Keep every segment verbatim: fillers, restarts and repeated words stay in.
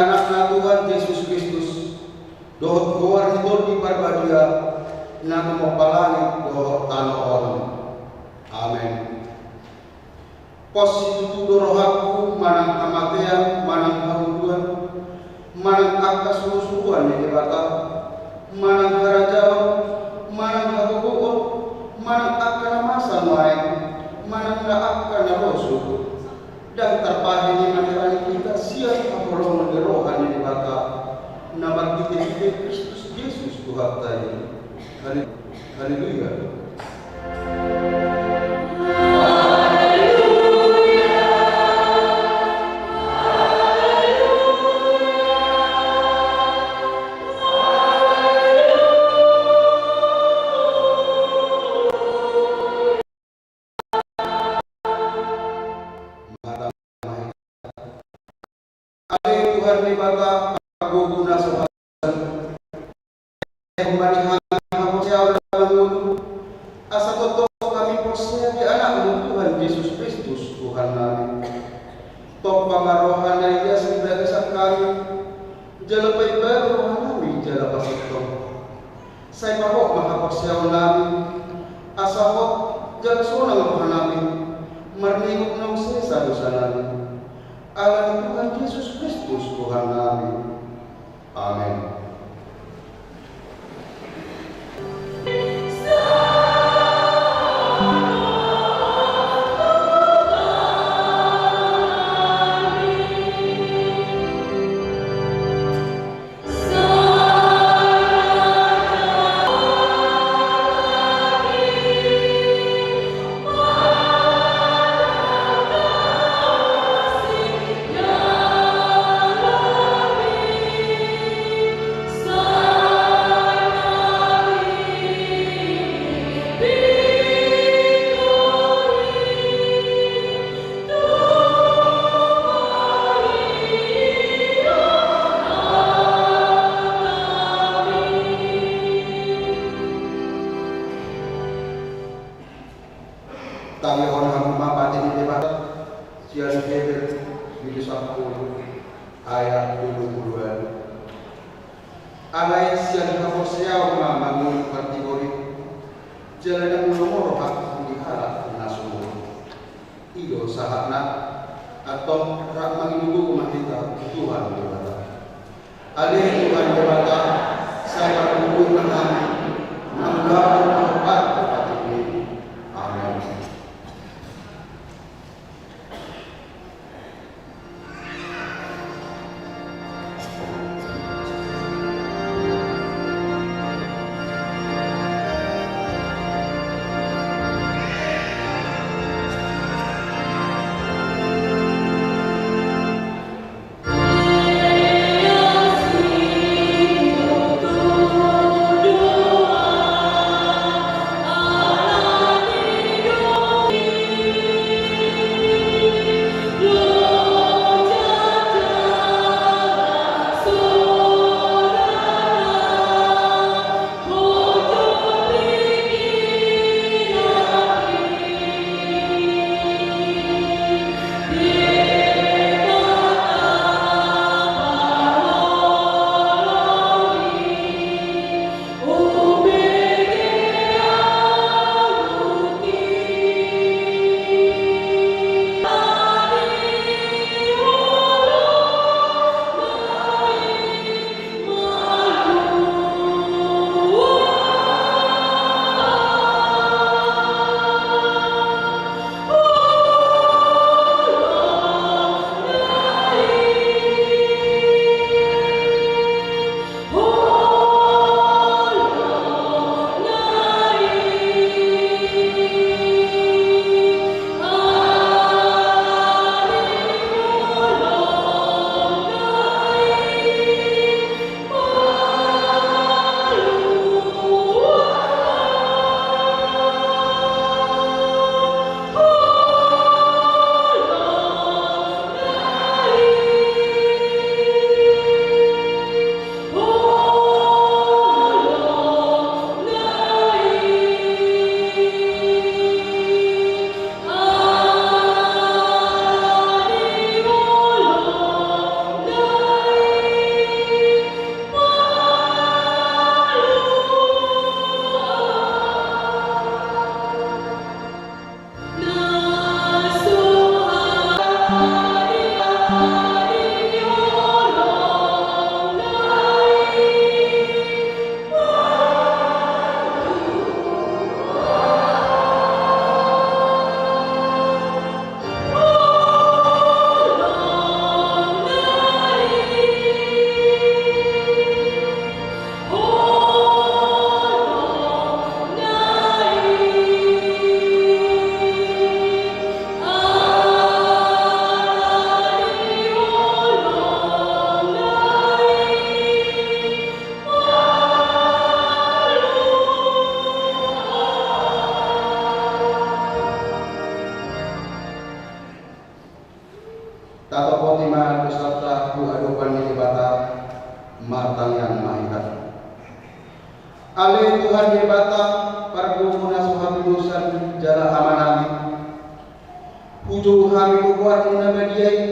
Anakna Tuhan Jesus Kristus, dohot goar ni Tondi Parbadia, na tumompa langit dohot tano on. Amen. Pos situtu do rohangku manang hamatean, manang hangoluan, manang angka surusuruan ni Debata, manang harajaon, manang hagogoon, manang angka na masa nuaeng, manang na angka na rosuh. Ndang tarpahe ni maneran hita sian haholongon ni roha ni Debata, na marhitehite Kristus Jesus Tuhanta i. Hale-, haleluya. Ale Tuhan Debata, panggogo na so habisan, homa di hami haporseaon na mangolu, asa tongtong hami porsea di Anakmu Tuhan Jesus Kristus, Tuhannami. Tompa ma roha na ias di bagasan hami, jala paimbaru rohanami jala pasintong. Sai pahot ma haporseaonnami, asa hot jala sonang rohanami, marningot naung sesa dosanami. Ala ni Tuhan Jesus Kristus, Tuhannami. Amen. Tangihon hamu ma pate ni Debata, sian Heber bindu sampulu ayat tolu pulu ualu. Alai sian haporseaon ma mangolu partigor i, jala ndang lomo rohangku di halak na sumurung. I do sahatna, antong rap mangido gogo ma hita tu Tuhan Debata. Ale Tuhan Debata, sai pargogoi ma hami, mangulahon na hombar tu patikMi. Amen. Martangiang ma hita. Ale Tuhan Debata, pargogo na so hapinosan jala Amanami, hujou hami tu goarMu na badia i,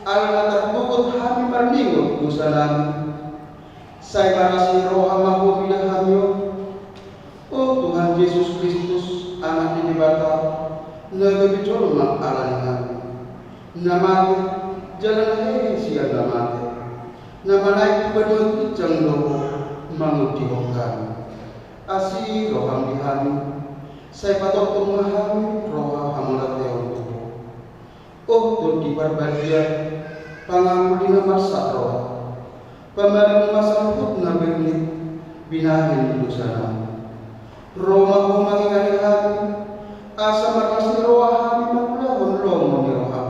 ala na targogot hami marningot dosanami. Sai marlas ni roha ma Ho mida hami on. O Tuhan Jesus Kristus, Anak ni Debata, na gabe jolma ala ni hami, na mate, jala na hehe sian na mate, na manaek tu banua ginjang do Ho mangondihon hami. Asi rohaM di hami, sai patortor ma hami roha hamauliateon tu Ho. O Tondi Parbadia, panganggur di na marsak roha, pamarimu ma saluhut na bernit binahen ni dosanami. Ro ma Ho mangingani hami, asa marlas ni roha hami mangulahon lomo ni rohaM.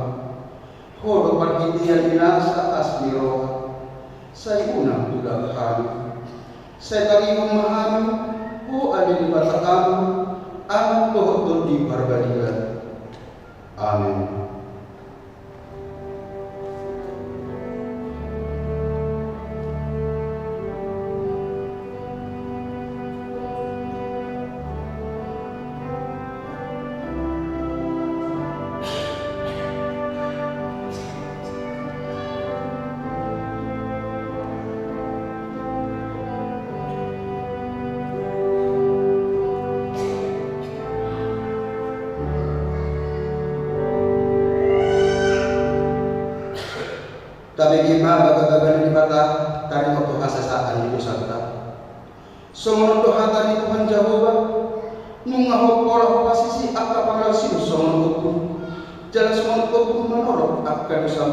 Ho do parhitean ni nasa asi ni roha, sai unang tulak hami. Sai tangihon ma hami, Ho ale Debata Ama, Anak dohot Tondi Parbadia. Amen. Tabege ma bagabaga ni Debata, taringot tu hasesaan ni dosanta. Songon on do hata ni Tuhan Jahowa: Nunga hombar Ho pasisi angka pangalaosion songon ombun, jala songon ombun manorop angka dosam.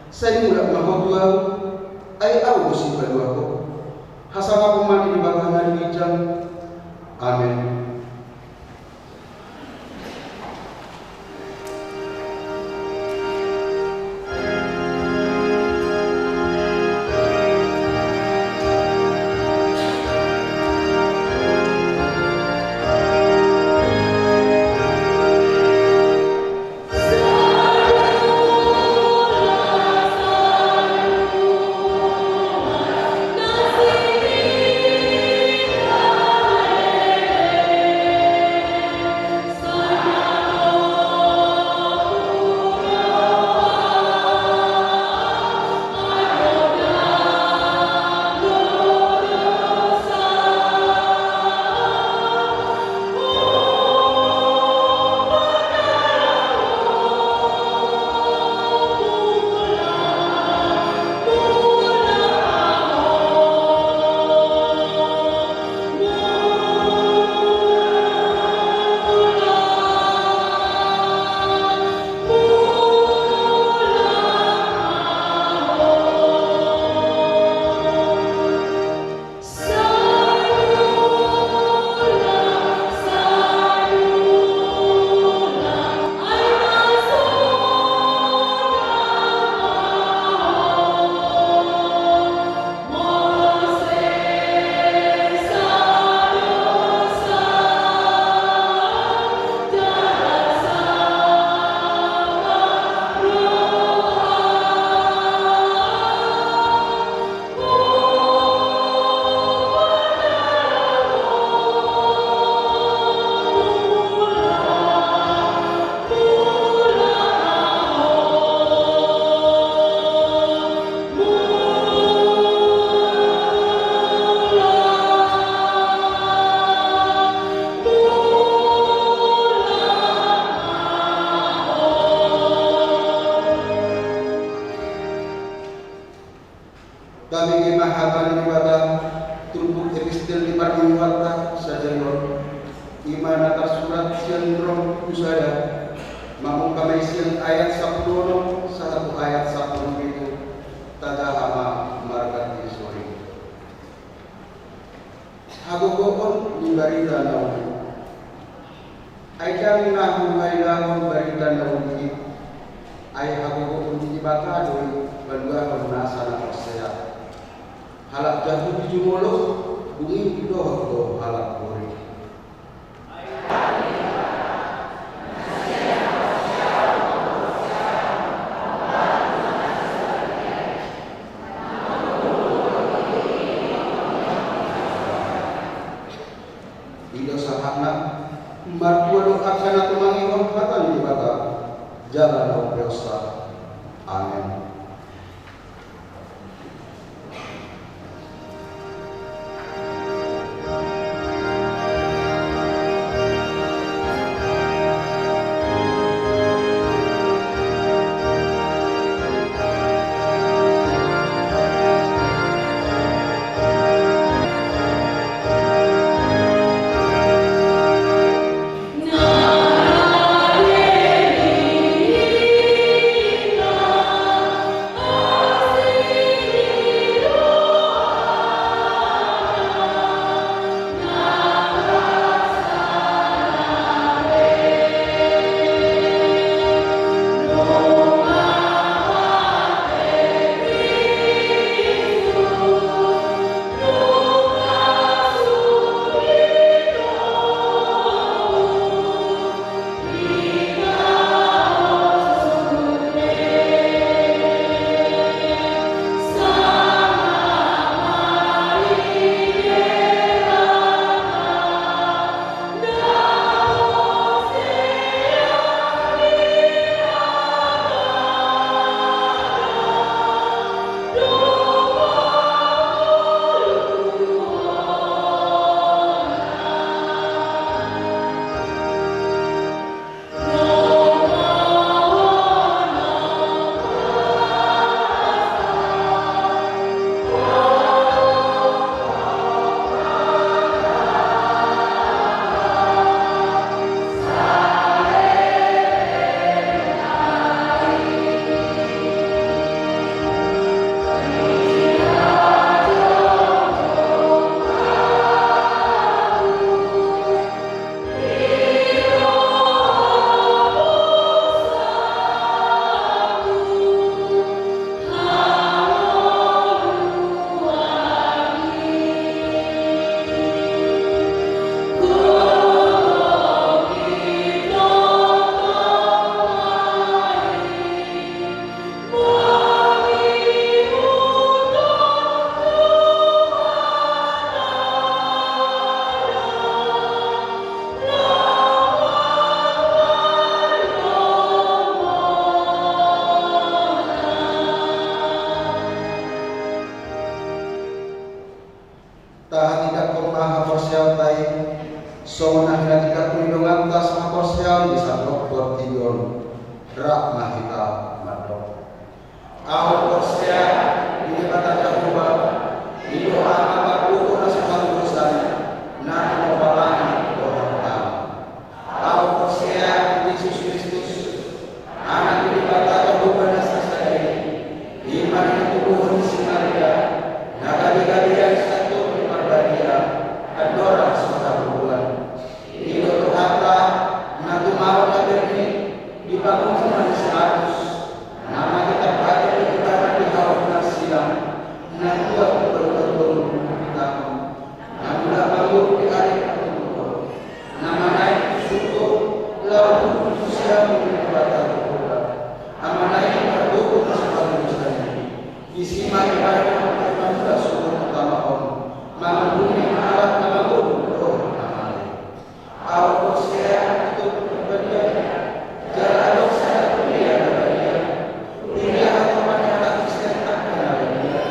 Sai mulak ma ho tu Ahu, ai Ahu do Sipalua ho. Hasangapon ma di Debata na ginjang. Amen. Tabege ma hata ni Debata turpuk epistel ni parmingguanta sadari on. I ma na tarsurat sian Rom tu sada, mamungka ma i sian ayat sampulu onom sahat tu ayat sampulu pitu. Tajaha ma marga ni sori. Hagogoon ni barita na uli. Ai ndang na huhailahon barita na uli i, ai hagogoon ni Debata do i paluahon nasa na porsea. Halak Jahudi jumolo, dung i didohot do halak Gorik. jala dohot peonsa. Amen. Tahatindangkon ma haporseaonta i, songon na hinatindangkon ni donganta sahaporseaon di sandok portibi on. Rap ma hita mandok. Ahu porsea di Debata Jahowa, i do Ama parboru na so hatudosan, na mangopal langit dohot tano. Ahu porsea di Jesus Kristus, Anak ni Debata Jahowa na sasada i, i ma na tinitubuhon ni si Maria, na gabe gabean sian Tondi Parbadia, andorang so tabubuan. I do Tuhanta, na tumaon na berni, dipagumu ma ni si Pilatus, na mate tarpatang di ibana di hau na silang, na tuat tu baluan toru, ditangihon, na mulak mangolu di ari patoluhon, na manaek tu surgo, laho duduk tu siamun ni Debata Jahowa, Amana i parboru na so hatudosan i. Disi ma ibana mangula surgo tu tano on, manguhumi halak na mangolu dohot na mate. Ahu porsea di Tondi Parbadia, jala adong sada Kuria na badia, kuria hatopan ni halak Kristen angka na badia.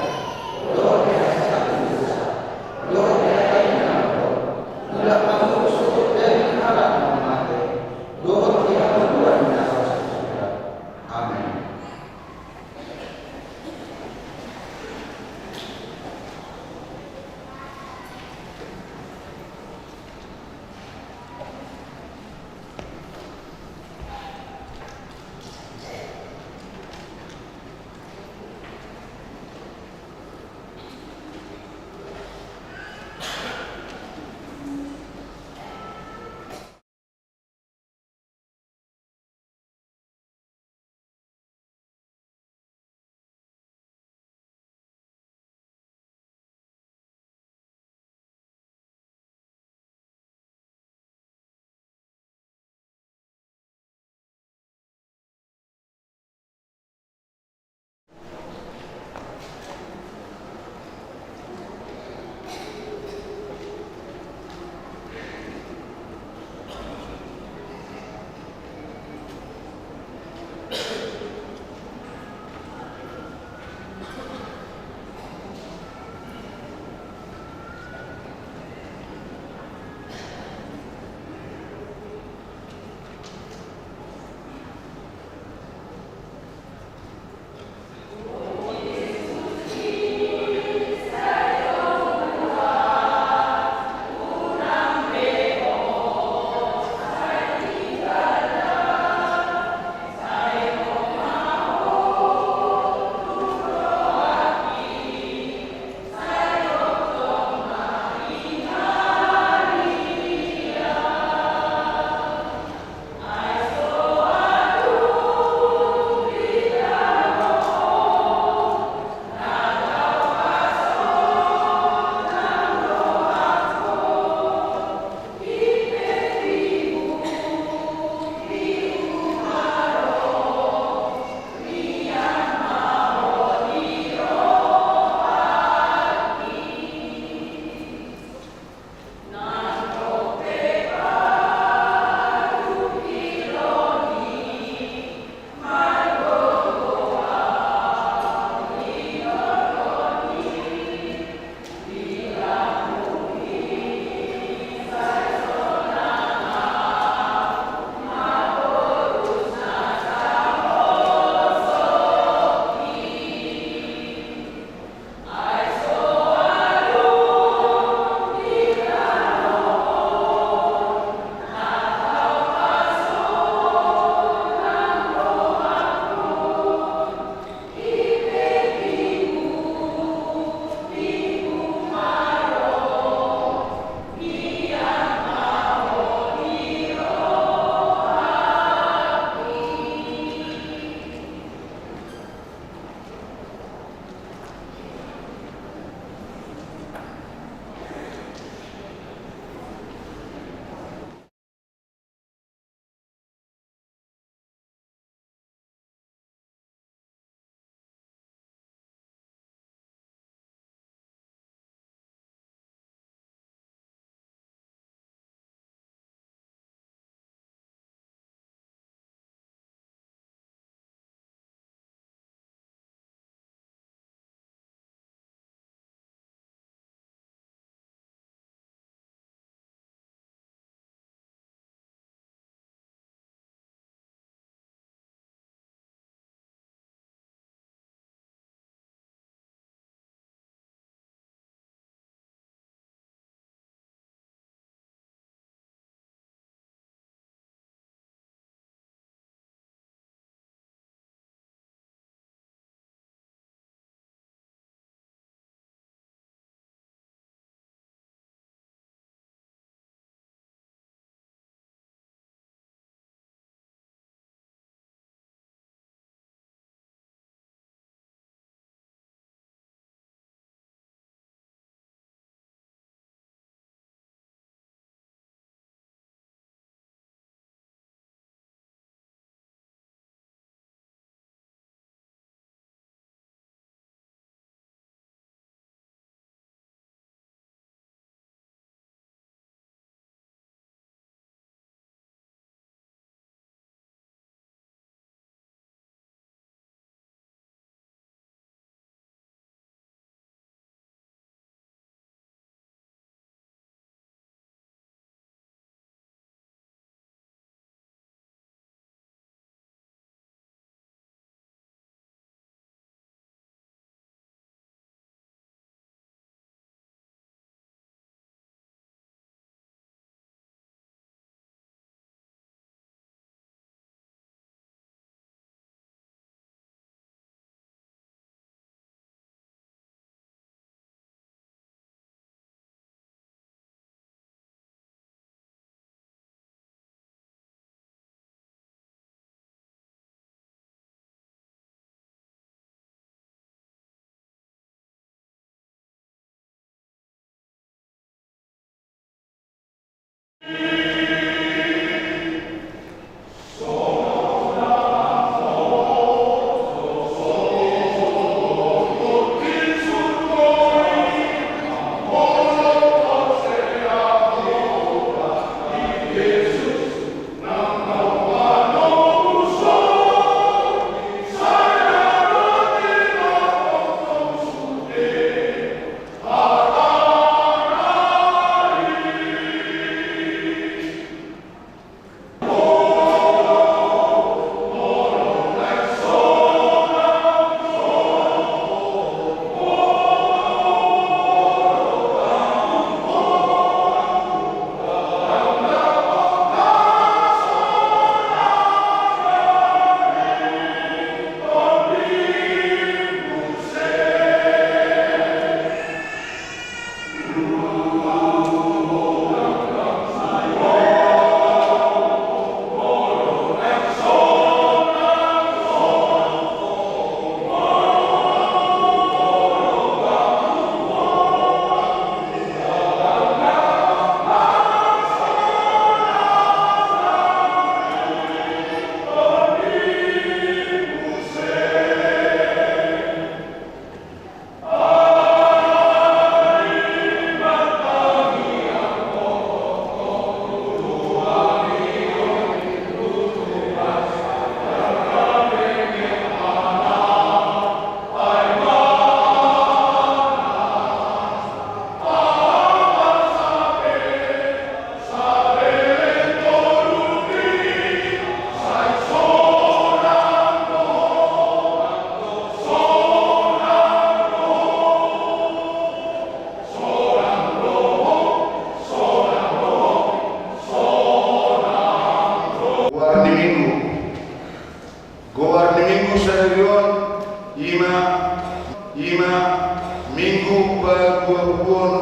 Minggu paduapuluhon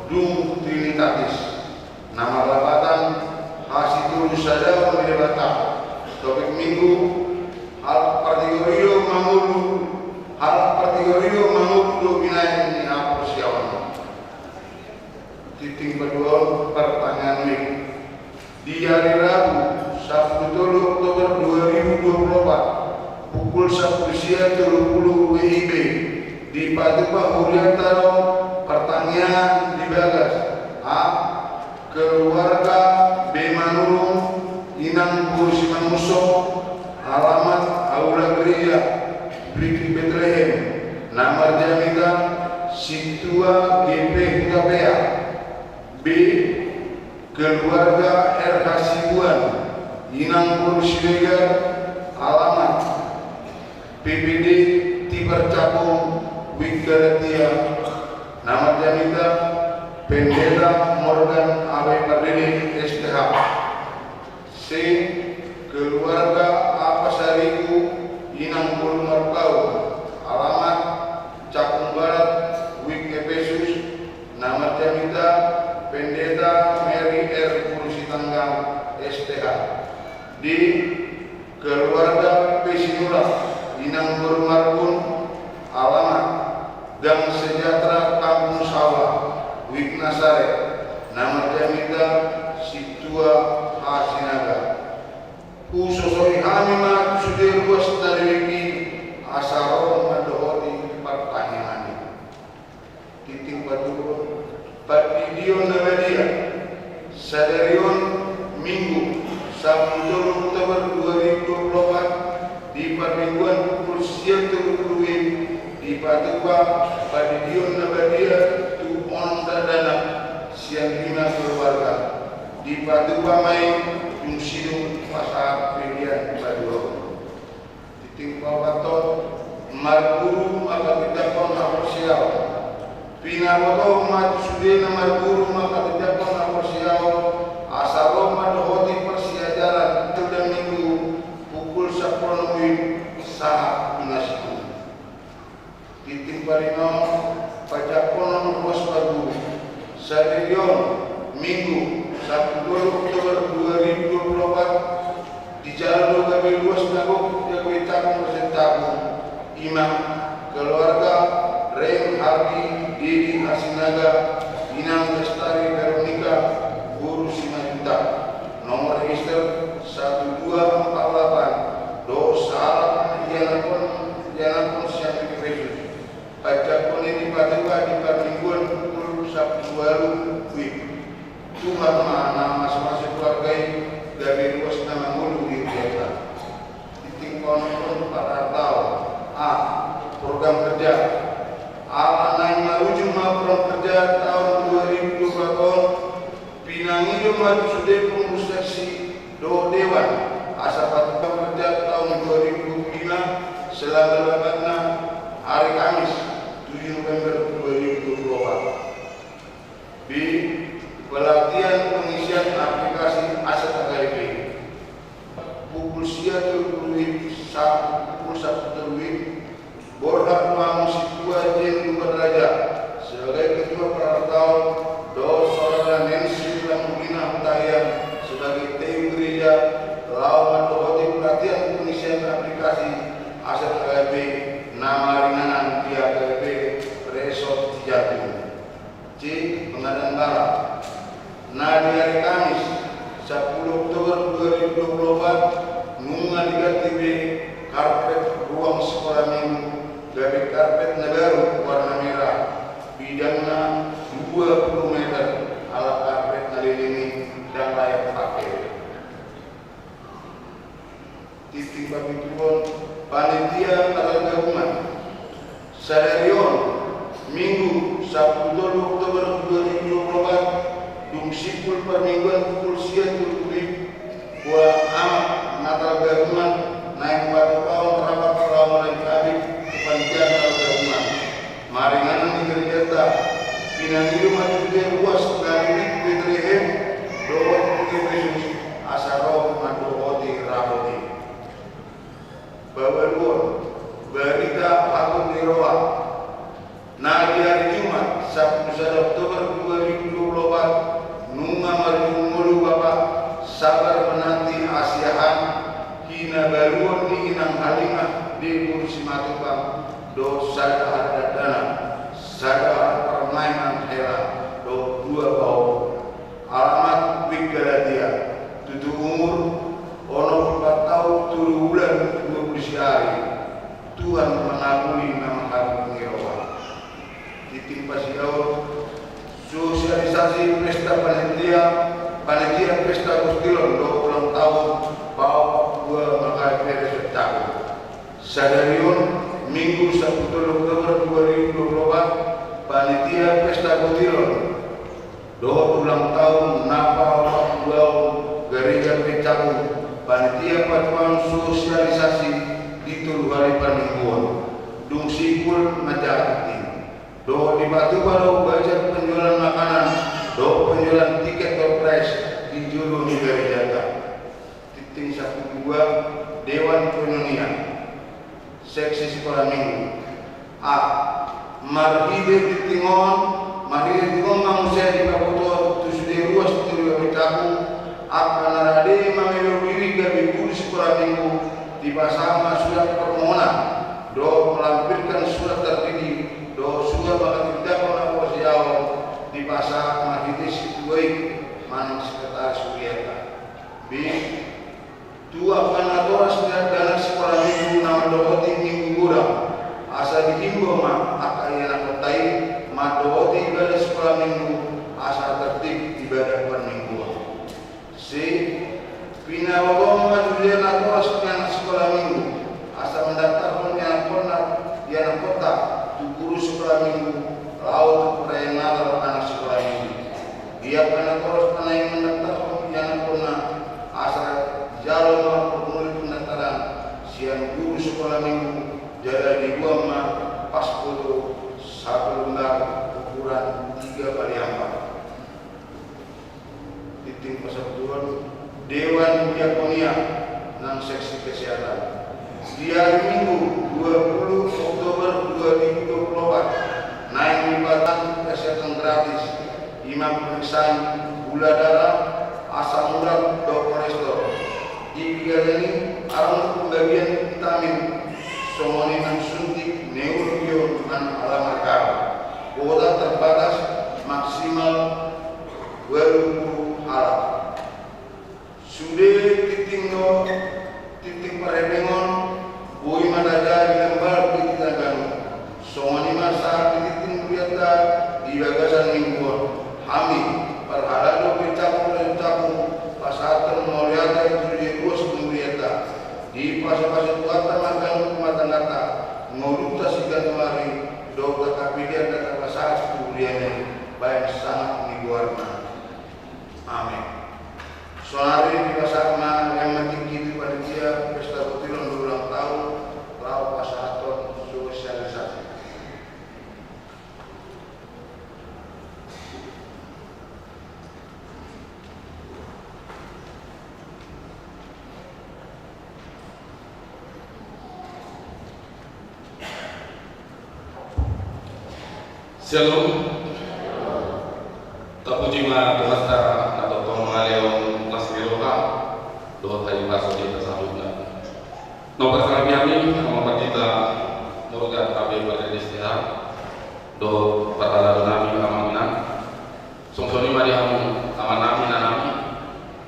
dung Trinitatis. Na marlapatan, hasitolusadaon ni Debata. Topik Minggu, halak partigor i do mangolu, halak partigor i do mangolu do binahen ni haporseaon. Tingting paduahon, partangiangan Minggu. Di ari Rabu, sampulu tolu Oktober dua ribu dua puluh opat, pukul sampulu sia tolu pulu W I B, dipatupa hurianta do partangiangan di bagas. A. Keluarga B. Manurung, inang boru Simangunsong, alamat Aula Gereja, Brik Betlehem, na marjamita Sintua G P Hutapea. B. Keluarga R H Sibuan, inang boru Siregar, alamat P P D Tibar Cakung, Wik Galatia, na marjamita Pendeta Morgan Abe Pardede, S T H. C. Keluarga Apa Sariku, inang boru Marpaung, alamat Cakung Barat, Wik Epesus, na marjamita Pendeta Mary R Boru Sitanggang, S T H. D. Keluarga P. Sinurat, inang boru Marbun, alamat Gang Sejahtera, Kampung Sawah, Wik Nasaret, na marjamita Sintua H. Sinaga. Husosoi hami ma tu sude ruas na di Wik i, asa ro mandohoti partangiangan i. Tingting patoluhon, pandidion na badia. Sadari on Minggu, sampulu tolu Oktober dua ribu dua puluh opat, di parmingguan pukul sia tolu pulu W I B, dipatupa pandidion na badia tu onom dakdanak sian lima keluarga. Dipatupa ma i dung sidung pasahat pelean paduahon. Tingting paopathon, marguru manghatindanghon haporseaon. Pinaboto ma tu sude na marguru manghatindanghon haporseaon, asa ro mandohoti parsiajaran tu Minggu pukul sampulu onom W I B sahat tu na sidung. Tingting palima, pajangkonon ruas parguru. Sadari on Minggu, sampulu tolu Oktober dua ribu dua puluh opat, dijalo do gabe ruas na gok di Jago Itang Resen Tabu, i ma keluarga Reng Hardi Dedi Hasinaga, inang Lestari Veronika, boru Simanjuntak. Nomor register satu dua empat delapan, dohot sahalak na ianakhon, ianakhon sian Wik Epesus. Pajangkonon i dipatupa di parmingguan pukul sampulu ualu W I B. Tuhan ma na mamasumasu keluarga i gabe ruas na mangolu di hurianta. Tingting paonomhon, parhartaon. A. Program kerja. Ala naeng marujung ma program kerja taon dua ribu dua puluh opat on, pinangido ma tu sude pengurus seksi dohot dewan, asa patupa kerja taon dua ribu dua puluh lima selama lambatna ari Kamis, tujuh November dua ribu dua puluh opat. B. Pelatihan pengisian aplikasi aset H K I P. Pukul sia tolu pulu W I B sahat pukul sampulu tolu W I B, borhat ma hamu Sintua Jen Lumban Raja sebagai ketua parhartaon, dohot saudara Nensi Lamulina Hutahian sebagai T U gereja, laho mandohoti pelatihan pengisian aplikasi aset H K I P na maringanan di H K I P Resort Cijantung. C. Pengadaan barang. Na di ari Kamis, sampulu Oktober dua ribu dua puluh opat, nunga diganti be karpet ruang sikola minggu gabe karpet na baru warna merah, bidangna dua pulu meter, ala karpet na leleng i ndang layak pake. Tingting papituhon, panitia Natal gabungan. Sadari on Minggu, sampulu tolu Oktober dua ribu dua puluh opat, dung simpul parmingguan pukul sia tolu pulu W I B, boha amak Natal gabungan naeng patupahon rapat laho marlengkapi tu panitia Natal gabungan. Maringanan di gereja ta, pinangido ma tu sude ruas na di Wik Betlehem dohot Wik Epesus, asa ro mandohoti rapat i. Paualuhon, barita agung ni roha. Na di ari Sampulu sada Oktober dua ribu dua puluh opat, nunga marjumpang molo Bapa, sabar menanti hasiahan, hinabaruon ni inang Halimah di Bursi Matupang, dohot sada hardakdanak, sada parmainan hela, dohot dua pahompung. Alamat Wik Galatia, tutu umur onom pulu opat taon tolu bulan dua pulu sia ari. Tuhan mangapuli na manghaburhon roha. Titik pasiaon, sosialisasi pesta panitia, panitia pesta gotilon dohot ulang taon P A O empat puluh dua Makassar P R S Jakarta. Sadari on, Minggu sampulu tolu Oktober dua ribu dua puluh opat, panitia pesta gotilon dohot ulang taon na P A O empat puluh dua Gareja P K U, panitia patupaon sosialisasi di tolu hali parmingguon. Dung simpul manjaha tingting. Dohot dipatupa do bazar penjualan makanan dohot penjualan tiket door prize di jolo ni garejanta. Tingting sampulu dua, Dewan Koinonia. Seksi sikola minggu. A. Marhite tingting on, marhite tingting on ma muse dipaboto tu sude ruas ni huria P K U, angka na rade mamelo diri gabe guru sikola minggu, dipasahat ma surat permohonan dohot melampirkan surat tardidi dohot surat mangatindangkon haporseaon, dipasahat marhite situa i manang sekretaris hurianta. B. Tu angka natoras ni dakdanak sikola minggu na mandohoti Minggu Godang, asa diimbau ma angka ianakhonta i mandohoti ibadah sikola minggu asa tertib ibadah parmingguon. C. Pinabotohon ma tu dia natoras ni anak sikola minggu asa mandaftarhon ianakhonna, ianakhonta tu guru sikola minggu laho tu perayaan Natal anak sikola minggu. Ia pe natoras ma na i mandaftarhon ianakhonna asa dijalo ma formula pendaftaran sian guru sikola minggu jala diboan ma pas foto satu lembar ukuran tiga kali empat. Tingting pasampuluon, Dewan Diakonia nang seksi kesehatan. Di hari Minggu dua puluh Oktober dua ribu dua puluh opat, naeng dipasahat kesehatan gratis, i ma pemeriksaan gula darah, asam urat dohot kolesterol. Dipiga hali i adong pembagian vitamin, songon i nang suntik neurokirurgi manang alarm alarm. Kuota terbatas, maksimal ualu pulu halak. Sude tingting do, tingting parhepeng on, boi ma tajaha di lembar di tangga on. Songon i ma sahat di tingting hurianta di bagasan minggu on. Hami, parhalado pe capu dan capu, pasahathon mauliate tu dia ruas ni hurianta. Dipasupasu Tuhanta ma haganup rumah tangganta, ngolunta siganup ari, dohot angka pelean na tapasahat tu huriaNi, bahen sangap ni goarNa. Amen. Saonari dipasahat ma lean ma tingki tu panitia pesta gotilon dohot ulang taon, laho pasahathon sosialisasi. Syalom. Tapuji ma Tuhanta na tongtong mangalehon las ni roha dohot hahipason di hita saluhutna. Nomor sangap nami, Amang Pandita Morgan A B Pardede S T H, dohot parhalado nami, amang inang. Songon i ma di hamu amang nami, inang nami,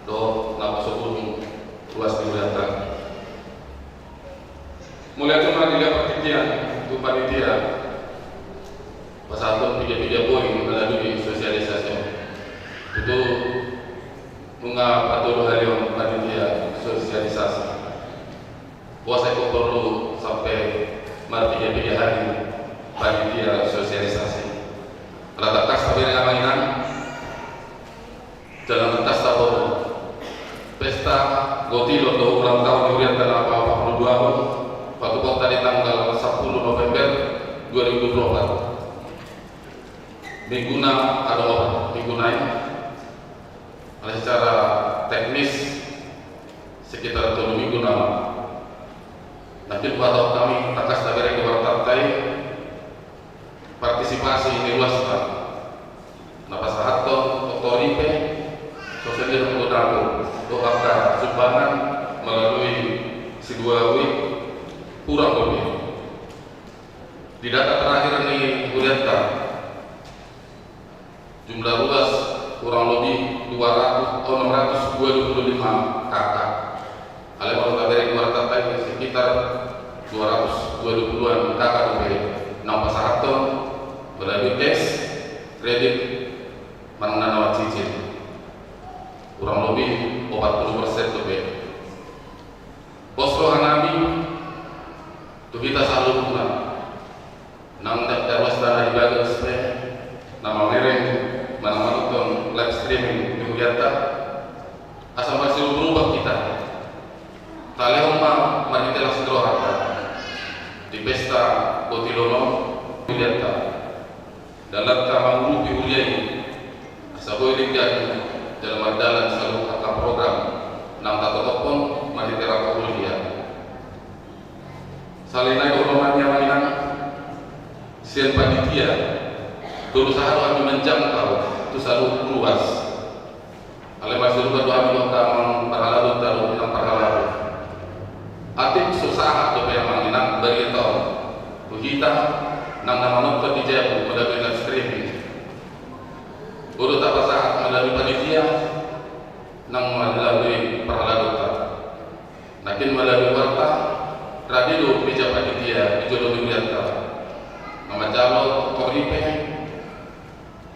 dohot naposobulung ruas ni hurianta. Mauliate ma di lae partingkian tu panitia pasahathon piga-piga poin mangalusi sosialisasi on. Tutu nunga patolu hali on panitia sosialisasi. Boasa ingkon porlu sampe marpiga-piga hali panitia sosialisasi? Ala tangkas tabereng, amang inang, jala tangkas taboto, pesta gotilon dohot ulang taon ni hurianta na paopat pulu dua on patupahonta di tanggal sampulu November dua ribu dua puluh opat. Mingguna adong opat, mingguna i. Ala secara teknis sekitar tolu minggu nama. Nangkin huhatahon hami tangkas tabereng di wartanta i, partisipasi ni ruasta dohot angka sumbangan melalui si dua W, kurang lebih. Di data terakhir ni hurianta, jumlah ruas kurang lebih dua ratus, oh, enam ratus dua puluh lima K K. Alai molo tabereng warta pe sekitar dua ratus dua puluhan K K dope naung pasahathon melalui cash, kredit, manang na lewat cicil. Kurang lebih opat puluh persen dope. Pos rohanami tu hita saluhutna, nang da-, daruas na di bagas pe, na mamereng manang manonton live streaming ni hurianta, asa marsiruba-ruba hita. Talehon ma marhite las ni rohanta di pesta botilon on hurianta. Dalanta mangurupi huria i, asa boi denggan jala mardalan saluhut angka program naung tatotophon marhite rangka huria. Sahali nai dohonon nami, amang inang, sian panitia, do usaha do hami manjangkau tu saluhut ruas. Alai marsiruba do hami dohot amang parhalado, taruhon nang parhalado. Atik so sahat dope, amang inang, barita on tu hita nang na manonton di jabu melalui live streaming. Boi do tapasahat melalui panitia nang melalui parhaladota. Nangkin melalui warta, rade do meja panitia di jolo ni hurianta na manjalo tor i pe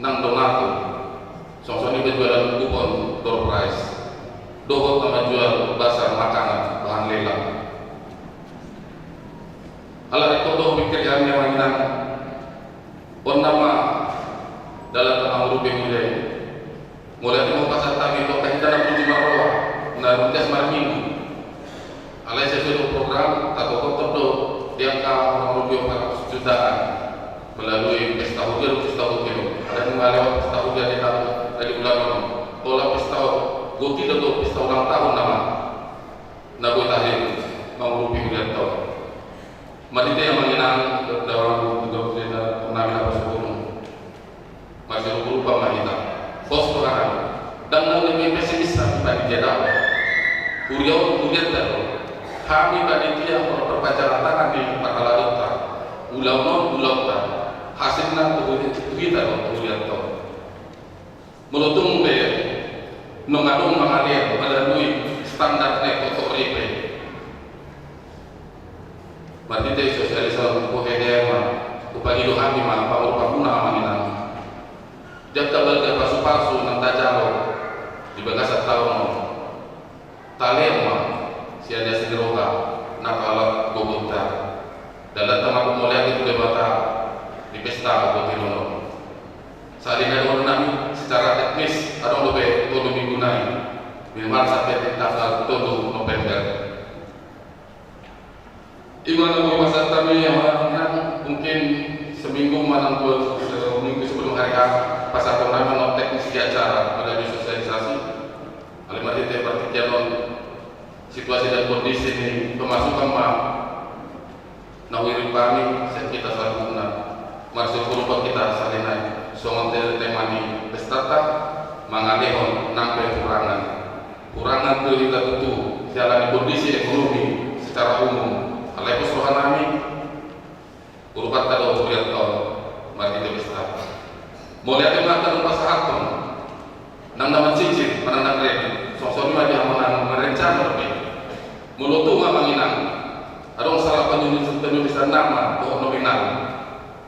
nang donatur, songon i pe jualan kupon door prize, dohot na manjual bazar makanan, bahan lelang. Ala ingkon do hupingkiri hami, amang inang, on nama dalanta mangurupi huria i. Mauliate ma hupasahat hami tu angka hita na punju marroha, na ruas marminggu. Alai sesuai do program, tatotophon do di angka kurang lebih opat ratus jutaan melalui pesta huria dohot pesta botilon. Alai nunga lewat pesta huria di taon, di bulan on. Pola pesta botilon dohot pesta ulang tahun nama na boi tahe mangurupi hurianta on. Marhite, amang inang, dohot daoang, dohot hita nami na pasahathon. Marsiruba-ruba ma hita. Pos rohanami. Ndang na uli pe pesimis hami panitia, daong. Huria on hurianta do. Hami panitia molo parpanjangan tangan ni parhaladota, ulaon on ulaonta. Hasilna tu hita, tu hita do, tu hurianta on. Molo tung pe nunga adong mangalean melalui standar ni P T R I P, marhite sosialisasi on, huhehehon ma, hupangido hami ma pangurupanmuna, amang inang. Di angka balga pasu-pasu naung tajalo di bagasan taon on, talehon ma sian las ni roha na pahalak gogonta. Dalanta mandok mauliate tu Debata di pesta botilon on. Sahali nai dohonon nami, secara teknis adong dope tolu minggu nai, minimal sampai di tanggal tolu November. I ma na boi pasahat hami, amang inang, mungkin seminggu manang dua, seminggu sebelum hari H pasahaton nami ma teknis di acara melalui sosialisasi. Alai marhite partingkian on, situasi dan kondisi ni pemasukan ma na huirimpu hami sian hita saluhutna. Marsiruba-ruba hita sahali nai, songon tema ni pestanta, mangalehon nang pe hurangan. Hurangan do hita tutu siala ni kondisi ekonomi secara umum. Alai pos rohanami, urupanta do hurianta on marhite pesta. Mauliate ma hata na pasahathon, nang na mancicil manang na kredit, songon i ma di hamu na merencana dope. Molo tung, amang inang, adong salah penulis, penulisan nama dohot nominal,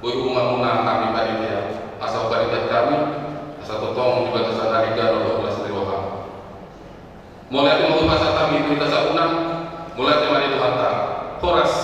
boi hubungi hamuna hami panitia, asa huparingkat hami, asa tongtong di bagasan haringanon dohot las ni roha. Mauliate ma hupasahat hami tu hita saluhutna. Mauliate ma di Tuhanta. Horas.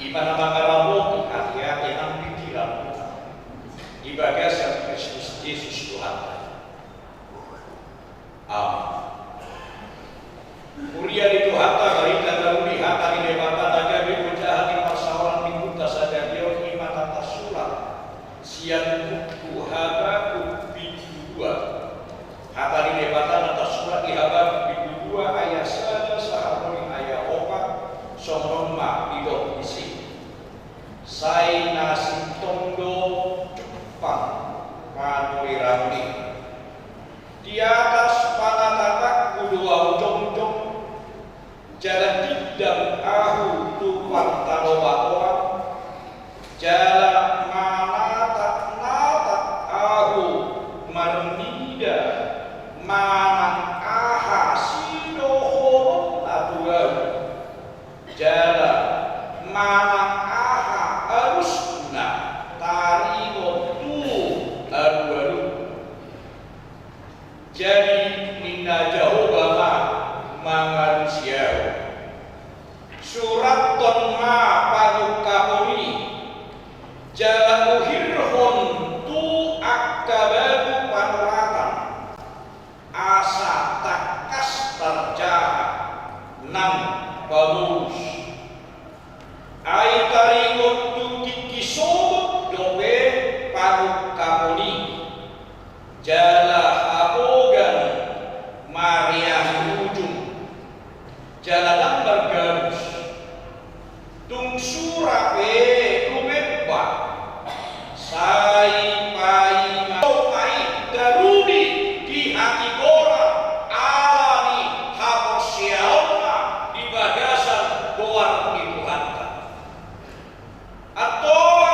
Di mana mangarapoti ate-ate nang pikiran di bagasan Kristus Jesus Tuhanta. Amen. Huria ni Tuhanta, barita na uli, hata ni Debata na gabe ojahan ni parsaoran ni Minggunta sadari on, i ma na tarsurat sian buku Habakuk bindu dua. Hata ni Debata na tarsurat di Habakuk bindu dua ayat sada sahat tu ayat opat, songon on ma didok disi. Sai na sintong do jumpang panurirangmi. Di atas panatapanku do ahu jongjong, jala tindang ahu tu partanobatoan, jala manatap-natap ahu marnida manang aha sidohononna tu ahu, jala manang aha alusna taringot tu alualu. Jadi ninna Jahowa ma mangalusi ahu: Surathon ma pangungkapon i, jala uhirhon tu angka batu panoratan, asa tangkas tarjaha nang pamolus. Ai taringot tu tingki sogot dope pangungkapon i, jala hapogan mareang ujung, jala ndang margabus. Tung sura pe lumemba, sai paima, sai paima tarudi di hatigoran ala ni haporseaonna di bagasan goar ni Tuhanta. Antong ma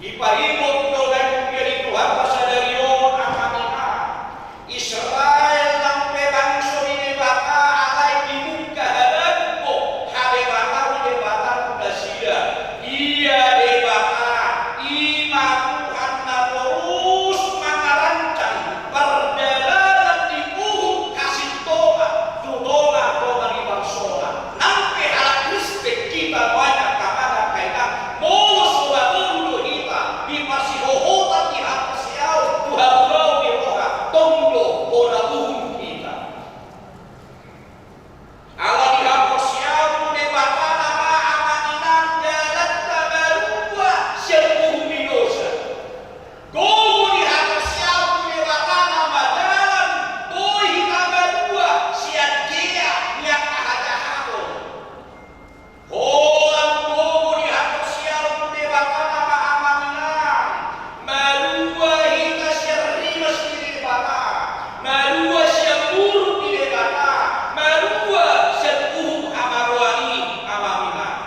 Dipaingot do na di huria ni Tuhanta sadari on, amang inang. Israel nang pe bangso ni Debata, alai dimungka habamu hadebataan ni Debata tu nasida. Ia Debata, i ma Tuhan na torus mangarancang pardalanan ni uhum hasintongan tu tongatonga ni bangsona. Nang pe halak Kristen hita nuaeng, angka amang, angka inang, molo so baru do hita di parsihohotan ni haporseaon tu haluaon ni roha, tong do hona uhum hita. Ala ni haporseaon tu Debata nama, amang inang, dalanta malua sian uhum ni dosa. Gogo ni haporseaon tu Debata nama dalan boi hita malua sian gea ni angka hajahaton. Holan gogo ni haporseaon tu Debata nama, amang inang, malua hita sian rimas ni Debata, malua sian muruk ni Debata, malua sian uhum hamagoan i, amang inang.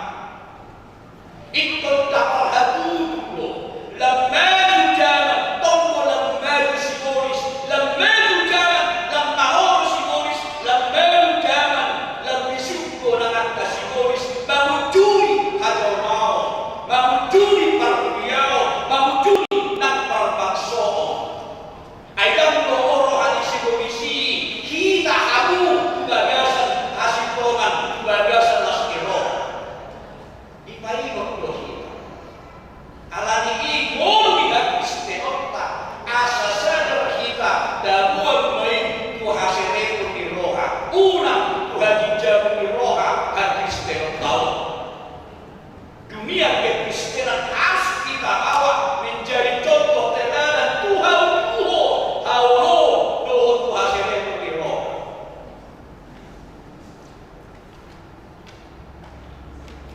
Ingkon taparhatutu do, lam maju jaman, tong do lam maju sibolis, lam maju jaman, lam malolo sibolis, lam maju jaman, lam bisuk do nang angka sibolis, mangunjuni hajolmaon, mangunjuni parhuliaon, mangunjuni nang parbangsoon. Ai dang do roha ni sibolis i hita hamu tu bagasan hasintongan, tu bagasan las ni roha. Dipaingot do hita. Ala ni i ngolu ni hakristenonta, asa sadar hita, taboan ma i tu hasereton ni roha, unang tu haginjangon ni roha hakristenonta on. Dunia kekristenan harus kita bawa menjadi contoh teladan tu hauluhon, haoloan dohot tu hasereton ni roha.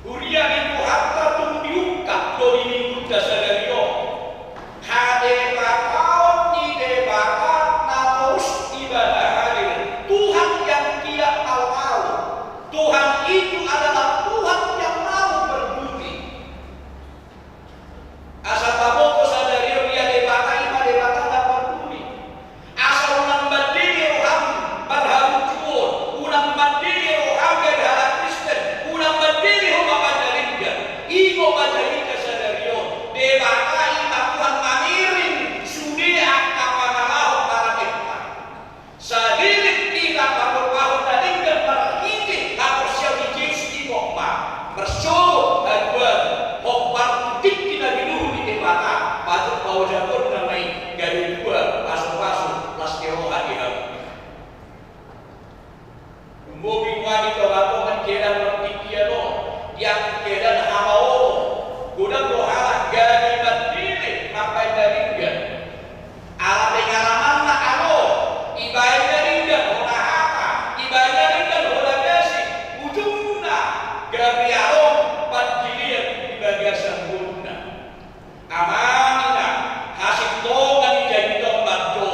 Huria ni Tuhanta, tung diungkap do di Minggunta sadari on hadebataon ni Debata na torus Ibana hadir, Tuhan yang tidak mau-mau. Tuhan itu adalah Tuhan yang mau berbudi. Asa taboto sadari on, ia Debata i ma Debata na parduli. Asa unang mandele roham marhamunjuon, unang mandele roham gari halak Kristen, unang mandele ho ma paja denggan. Ingot ma hita sadari on, Debata i ma Tuhan mangiring sude angka pangalahon na ra denggan. Saleleng hita pahomahom na denggan marhite haporseaon di Jesus, ingot ma, marsogot haduan hombar tu tingki na binuhur ni Debata, patuk paojahonna ma i gabe dua pasupasu las ni roha di hamu. Lumobi nuaeng di tongatonga ni keadaan martingkian on, di angka keadaan hamaolon, godang do halak gabe mandele mambaen na denggan. Ala pengalamanna alo, ibaen na denggan hona hata, ibaen na denggan hona gasing, ujungna gabe adong pandelean di bagasan ngoluna. Amang inang, hasintongan i jadi tomban do,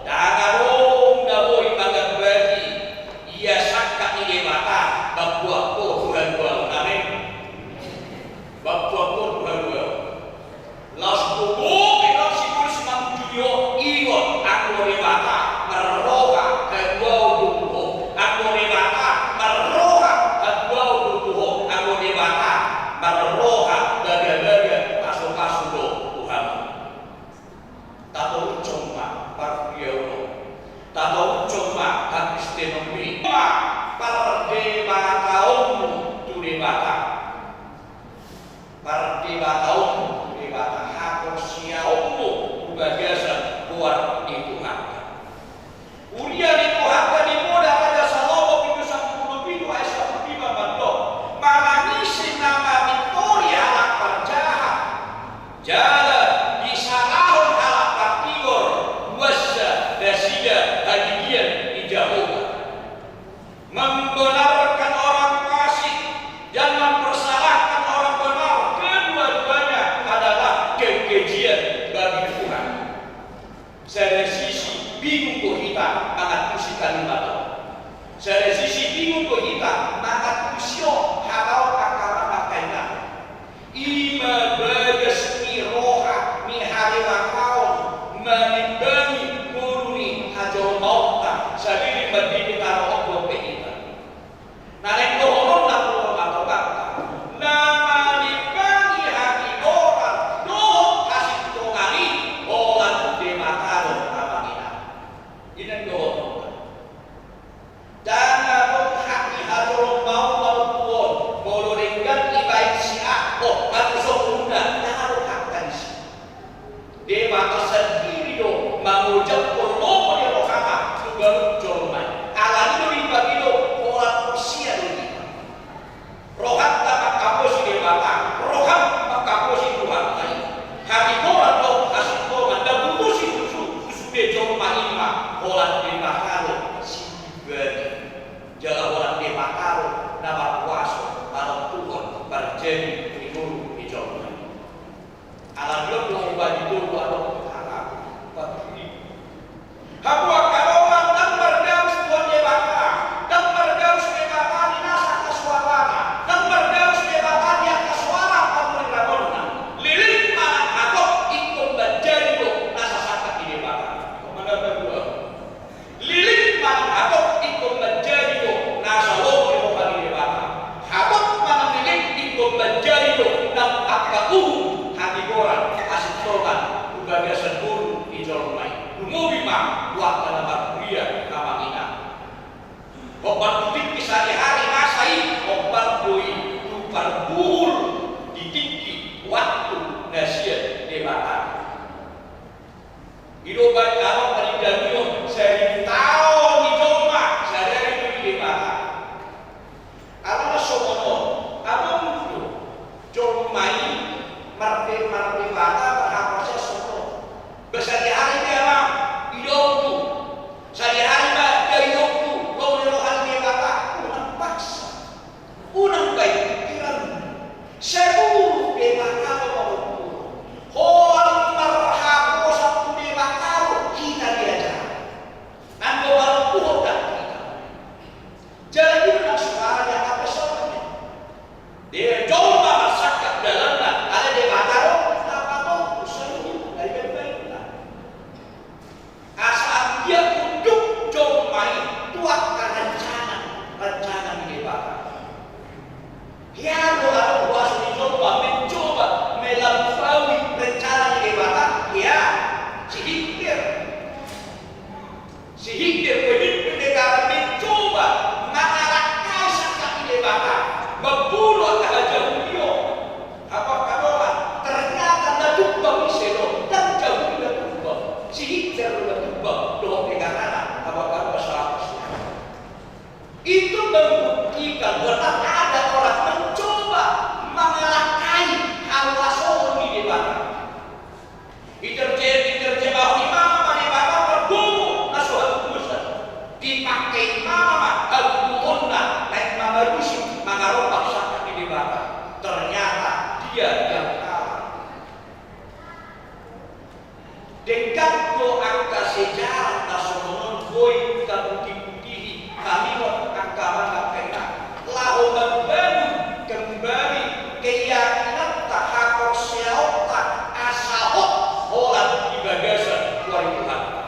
ndang adong na boi mangambati ia sangkap ni Debata mambuat ho tu haluaon. Amen. Mambuat ho tu haluaon. Laos gogo pe nang sibolis mangunjuni ho, ingot, anggo Debata marroha haluaon do tu ho, anggo Debata marroha haluaon do tu ho, anggo Debata marroha bagabaga pasupasu do tu hamu. Tatorushon ma parhuria on, tatorushon ma hakristenon i, ma pardebataonmu tu Debata. Pardebataonmu tu Debata, haporseaonmu tu bagasan goar ni Tuhanta. Huria ni Tuhanta, di Poda Raja Salomo pitu sampulu pitu ayat sampulu lima mandok, manang ise na mamintori halak parjahat, jala disalahon halak partigor, boasa nasida hagigian ni Jahowa. Membenarkan orang fasik dan mempersalahkan orang benar, kedua-duanya adalah kekejian bagi Tuhan. Sada sisi bingung do hita mangantusi kalimat on. Sada sisi bingung do hita mangantusi on, hata on, angka amang, angka inang. I ma bagas ni roha mangkaposi Tuhanta i. Hatigoran dohot hasintongan na putusi tu sude jolma i ma holan Debata do sitibani. Jala holan Debata do na markuaso manontuhon parjadi ni ngolu ni jolma i. Alani on do ombas i do adong hata paturi. Hamu angka dongan, ndang mardaus Tuhan Debata, ndang mardaus Debata di nasa angka soarana, ndang mardaus Debata di angka soara pangulirangonna. Leleng manang hatop ingkon manjadi do nasa sangkap ni Debata. Manang na dua. Leleng manang hatop ingkon manjadi do nasa lomo ni roha ni Debata. Hatop manang leleng ingkon manjadi do nang angka uhum, hatigoran, hasintongan tu bagasan ngolu ni jolma i. Lumobi ma tu angka na marhuria, na manginang. Hombar tu tingki sadihari nasa i, hombar do i tu parbuhul di tingki waktu na sian Debata. I do umbahen adong panindamion, saribu taon ni jolma sadari do di Debata. Alana songon on, adong do jolma i marde-, mardebata, marhaporseaon songon on. Ba sadihari be amang, didok tu, sadihari ma didok tu lomo ni roha ni Debata, unang paksa. Unang baen pikiranmu. Saluhut Debata do manontuhon. Holan marhaposan tu Debata do hita diajar. Anggo manontuhon ndang hita. Jala i do nang soara ni angka psalmen. Dia jolma marsangkap dalanna, alai Debata do na manontuhon saluhut na ibaen-baenna. Asa anggiat unduk jolma i tu angka rencana, rencana ni Debata. Hea do adong huaso ni jolma mencoba melampaui rencana ni Debata? Hea, si Hitler. Si Hitler, pemimpin negara, mencoba mangalangkai sangkap ni Debata, mambunuh angka hajahudion. Hamu angka dongan, ternyata na tumbang ise do? Ndang Jahudi na tumbang. Si Hitler do na tumbang dohot negarana. Hamu angka dongan, salah. Itu membuktikan bahwa ada orang mencoba mangalangkai hahuasoon ni Debata. Diterje-, diterjemahon imana ma Debata pargogo na so hagogosan. Dipake imana ma hagogoonna naeng mangalusi, mangarombak sangkap ni Debata. Ternyata dia yang kalah. Denggan do angka sejarah na songon on boi taputihputihi hami dohot angka amang, angka inang, laho mambangun kembali keyakinanta, haporseaonta, asa hot holan di bagasan huari Tuhanta.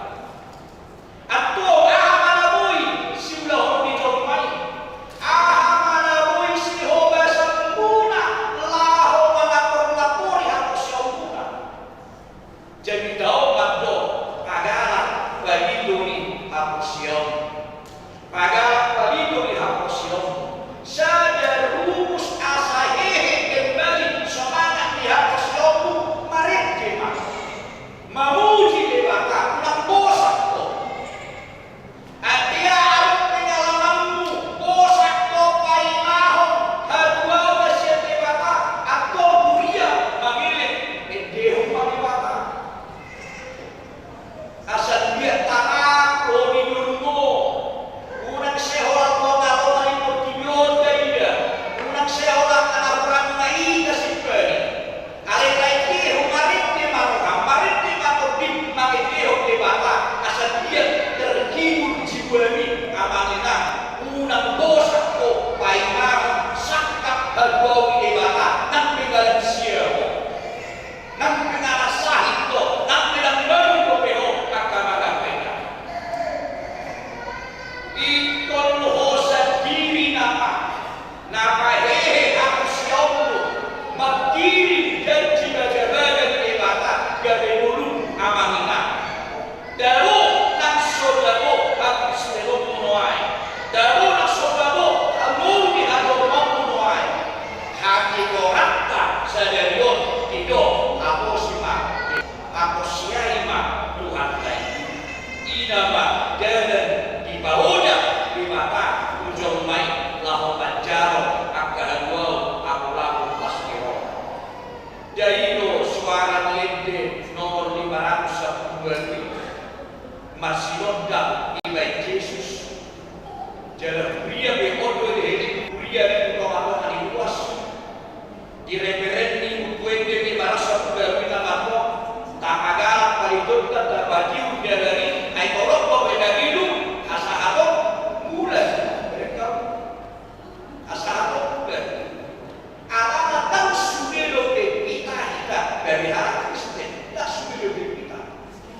Antong aha ma na boi siulahon ni jolma i? Aha ma na boi sihobasanmuna laho mangaporlapori haporseaonmuna? Jamita on mandok pagalan pangido ni haporseaon. Ndai do suara ni ende nomor lima ratus sampulu ualu i, marsinondang dibahen Jesus. Jala huria pe on do dielek, huria di tongatonga ni ruas. Di referensi buku ende lima ratus sampulu ualu i na martong, tapagalak palitonta, tapatiur di ari, ai torop do pe na niluluan, asa hatop mula. Asa hatop mula. Alana ndang sude dope hita, hita, dari halak Kristen, ndang sude dope hita.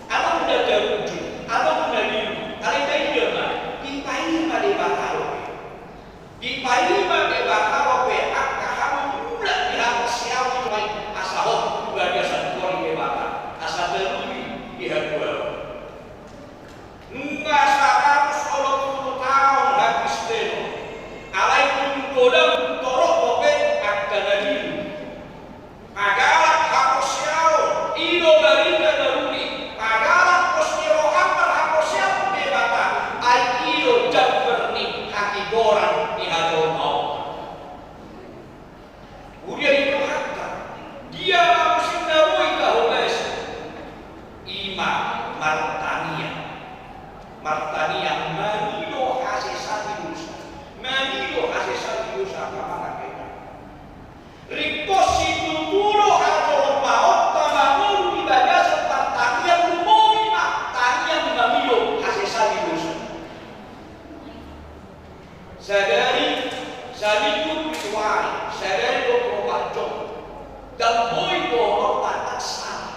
Adong na tarujur, adong na niluluan, alai taida ma, dipaima Debata dope. Dipaima Debata dope angka hamu mula di haporseaon i, asa hot tu bagasan hori Debata, asa taruli di hatuaon. Nunga saratus onom pulu taon hakristenon, alai tung godang torop dope angka na niluluan. Pagalak haporseaon, i do barita na uli, pagalak pos ni roham marhaporseaon tu Debata, ai i do jambar ni hatigoran ni hajolmaon. Huria ni Tuhanta, dia ma muse na boi tahobasi? I ma martangiang. Martangiang mangido hasesaan ni dosa. Mangido hasesaan ni dosa, angka amang, angka inang. Ringkot situtu do hajolmaonta mangolu di bagasan partangiang, lumobi ma tangiang mangido hasesaan ni dosa. Sadari, saminggu pitu ari, sadari dua pulu opat jam. Ndang boi dohonon tanda sala.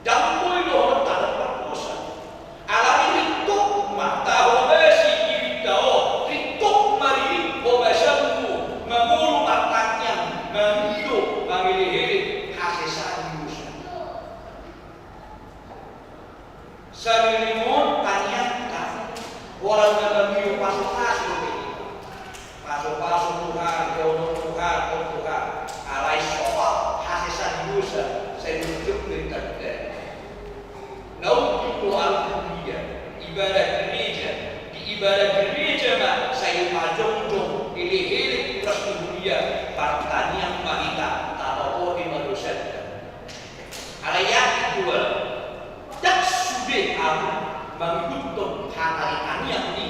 Ndang boi dohonon tanda pardosa. Alani ringkot ma tahobasi dirinta on, ringkot ma diringkot basamu mangolu martangiang, mangido, mangelekelek hasesaan ni dosa. Saluhutna tangiangta, holan na mangido pasupasu dope. Pasupasu Tuhan, jolo Tuhan, o Tuhan, alai soal hasesaan ni dosa, sai ujung dari tanda. Na untuk doa huria, ibadah gereja, di ibadah gereja ma sai pajongjong elekelek uras ni huria, partangiang ma hita, tapapotehon ma dosanta. Alai yakin do ahu, ndang sude ahu mangihuthon hata ni tangiang ni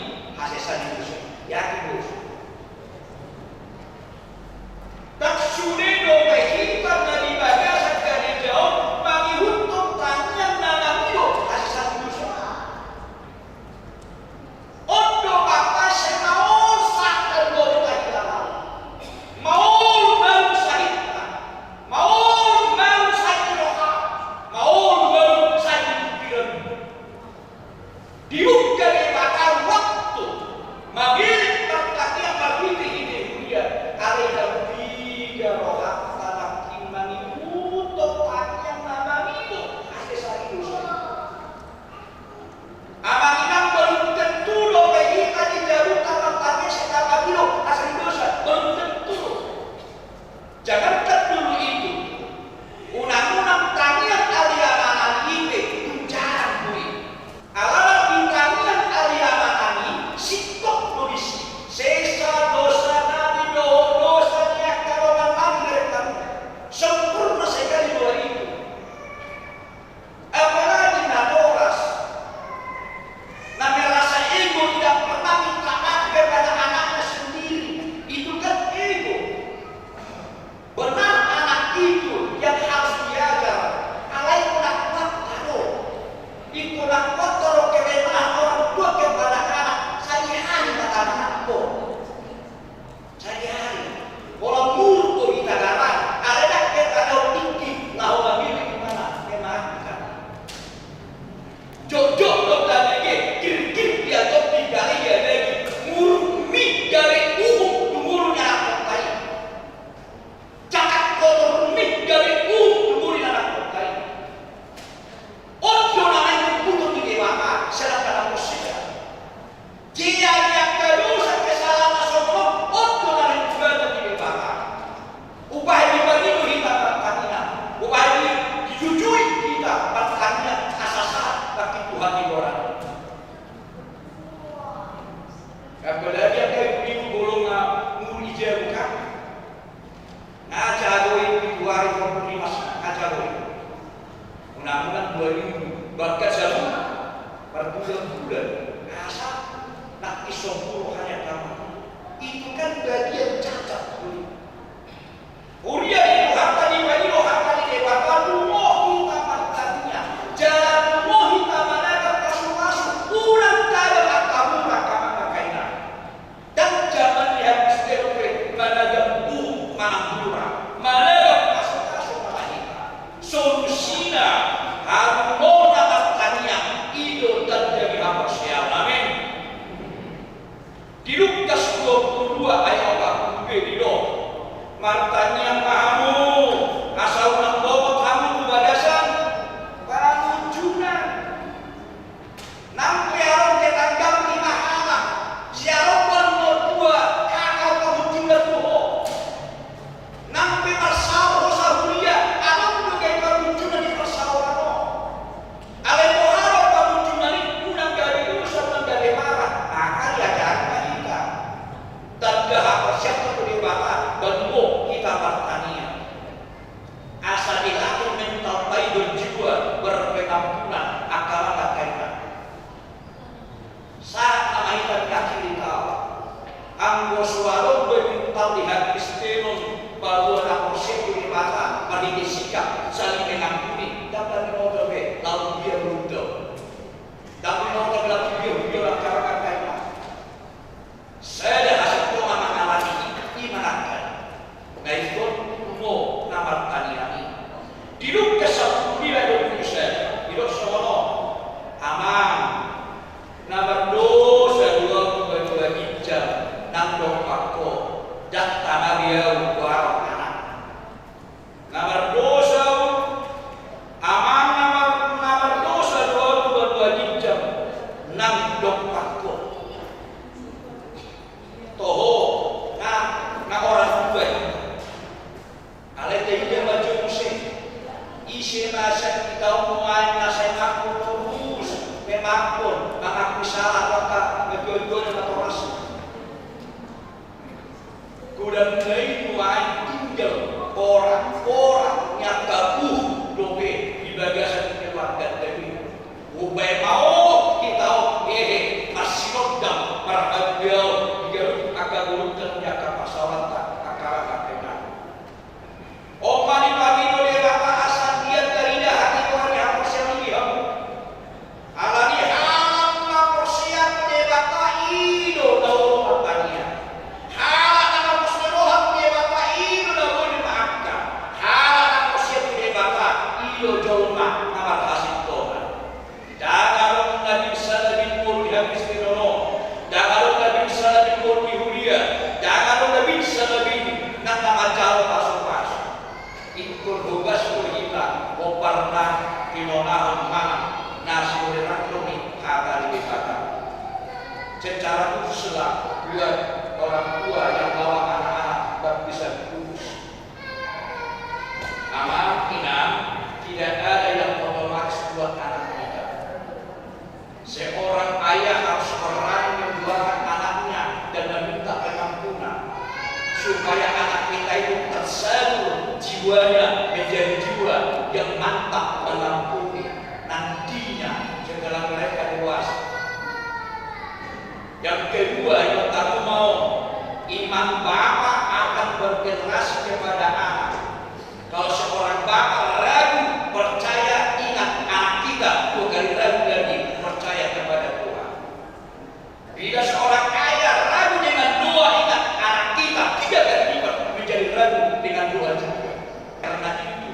Saling mengampuni, ndang binoto be laho dia beruntung. Ndang binoto be laho dia, dia langkaran kaina. Sada hasintongan mangalani i manangkan. Na ingkon mo na martangiang i. Di Lukas sampulu lima ayat dua pulu sada, didok songon on: Amang, na mardosa do ahu tu banua ginjang, nang dompak ho, ndang tama be ahu huarap anak. Na mardosa, amang, na mar-, na mardosa do ahu tu banua ginjang, nang dompak ho. Toho, na, na orang tua i. Alai taida ma jo muse, ise ma sian hita on nuaeng na sai mangkon torus, memang mangkon, mangakui sala, maka, na tua-tua na torasna. Godang na i nuaeng tinggal porak-porak ni angka uhum dope di bagasan keluarga tadi. Umbahen ma on hita on, hehe, marsinondang, marhabiao di ganup angka golonta, di angka parsaoranta, angka rangka tenang. On ma dipangido Debata asa anggiat tarida hatigoran ni haporseaon i di hamu. Alani halak na porsea tu Debata i do na olo martangiang. Halak na mamusu roha tu Debata i do na boi dimaafkan. Halak na porsea tu Debata i do jolma na marhasintongan. Ndang adong na bisa labin ngolu di hapis di nono. Ndang adong na bisa labin ngolu di huria. Ndang adong na bisa labin nang na manjalo pasu-pasu. Ingkon hogas do hita, hombar na tinonahon manang na siurirangkon ni hata ni Debata. Secara khususlah buat orang tua yang bawa anak-anak baptisan kudus. Amang, inang, tidak ada yang otomatis buat anak kita. Seorang ayah harus berani mendoakan anaknya dan meminta pengampunan, supaya anak kita itu tersalur jiwanya menjadi jiwa yang mantap mengampuni. Nantinya setelah mereka dewasa. Yang kedua, yang utama, imam bapak akan bergenerasi kepada anak. Kalau seorang bapak ragu percaya, ingat, anak kita dua kali ragu lagi percaya kepada Tuhan. Bila seorang ayah ragu dengan doa, ingat, anak kita tiga kali lipat menjadi ragu dengan doa juga. Karena itu,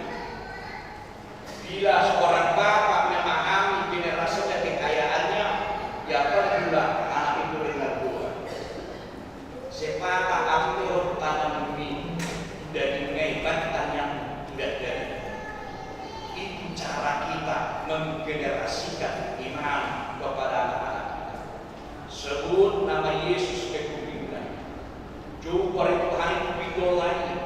bila seorang bapak memahami generasinya kekayaannya, ya pergulah anak itu dengan doa. Sepata ampehon tangan bumi, udah dingai batang yang udah jadi. Itu cara kita menggenerasikan iman kepada anak-anak kita. Sebut nama Yesus pe hubingna. Jou goari Tuhan i hubing do lain.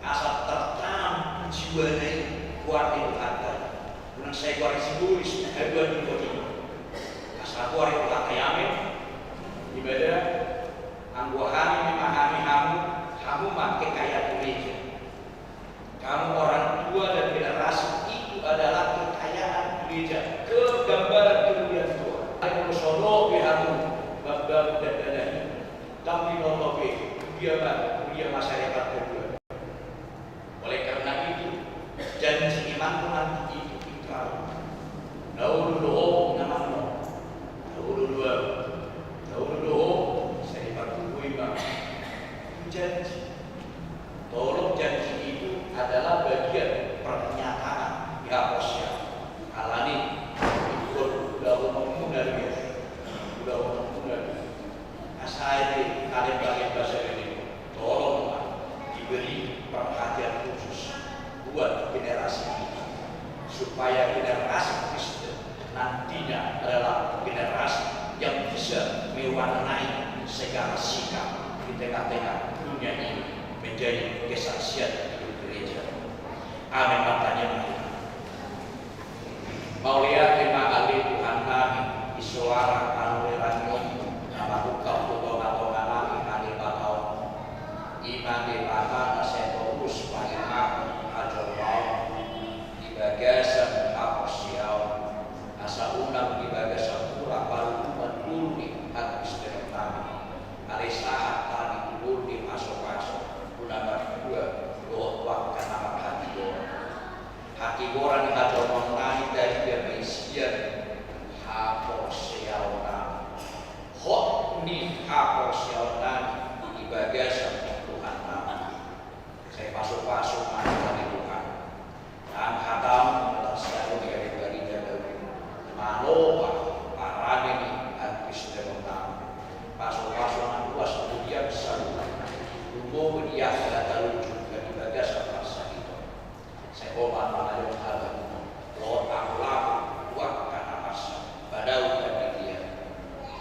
Asa tartanam tu jiwana i goar ni Tuhanta. Unang sai goar ni si Boris, haduan ni Boris. Asa goar ni Tuhanta i, amen. Ibadah, anggo hami memahami hamu, hamu ma kekayaan gereja. Kamu orang tua dan generasi itu adalah kekayaan gereja, kegambaran kemuliaan Tuhan. Ayo, molo so dohot be hamu mambangun dan dalahi, ndang binoto be, dia ma, dia masa depan kedua. Oleh karena itu, janji imanmu nanti itu intrau. Na olo do ho, na manno. Na olo do ahu. Na olo do ho, sai dipatubu i ma. Itu janji. Tolong, janji itu adalah bagian pernyataan di haporseaon. Alani, ingkon ulahononmuna do i. Ulahononmuna do i. Asa ate kalemba-lemba sahali on, tolong ma diberi perhatian khusus buat generasi ini, supaya generasi Kristen nantinya adalah generasi yang bisa mewarnai segala sikap di tengah-tengah dunia ini, menjadi kesaksian hidup gereja. Amin. Martangiang ma hita. Mauliate ma ale Tuhannami, di soara panurirangionMu na mangungkap tu tonga-tonganami halepatonMu. I ma Debata na sai torus paimahon hajolmaonMu di bagasan haporseaon, asa unang di bagasan mura paruhuman ngolu ni hakristenonnami. Alai sahat hami tu ngolu ni pasu-pasu, tu na martua dohot Hatigoran ni hajolmaon nami taida ma i sian haporseaon nami. Hot ni haporseaon nami di bagasan Tuhan nami. Sai pasu-pasu ma hami Tuhan. Nang hataM na tarsaleleng di barita baru i manopa parame ni hangkristenon nami. Pasu-pasu nang ruas tu dia bisa lumobi di angka na tarujuk di bagasan parsahiton. Sai Ho ma na manjalo habamu dohot angka laku tu angka na marsa padaokan di dia.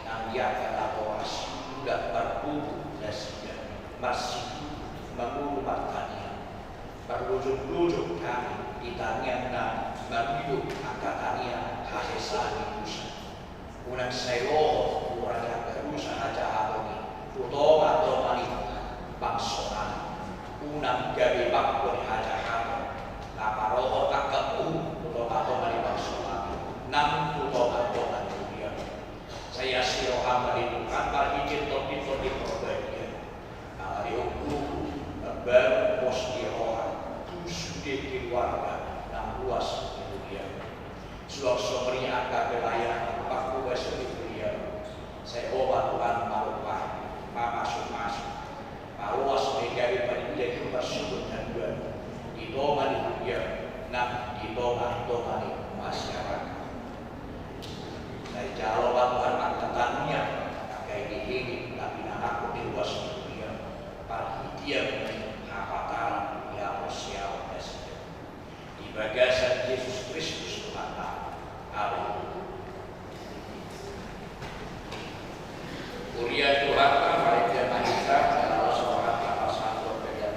Nang di angka na toras, muda marbubu nasida, marsibubu mangolu martangiang. Marlojong-lojong hami di tangiang nami, marlojong angka tangiang hasesaan ni dosa. Unang sai lohot hurang ni angka dosa hajahaton i tu tonga-tonga ni bangso nami. Unang gabe bangko ni hajahaton na parohot angka uhum tu tonga-tonga ni bangso nami, nang tu tonga-tonga ni huria. Sai asi rohaM ma di Tuhan marhite Tondi-tondi Porbadia. Mangalehon uhum, mambangun pos ni roha tu sude keluarga nang ruas ni huria. Suang songon i angka pelayan pangkobasan ni huria. Sai Ho ma Tuhan manopa, mamasu-masu, maloas ma i gabe panindahan marsogot haduan di tonga ni huria nang di tonga-tonga ni masyarakat. Sai jalo ma Tuhan angka tangiang, angka iming-iming na pinangiangkon di ruas ni huria, parhitean ni hapataran ni haporseaon nasida. Di bagasan Jesus Kristus Tuhanta. Amin. Huria Tuhanta, marende ma hita, jala las rohanta pasahathon pelean.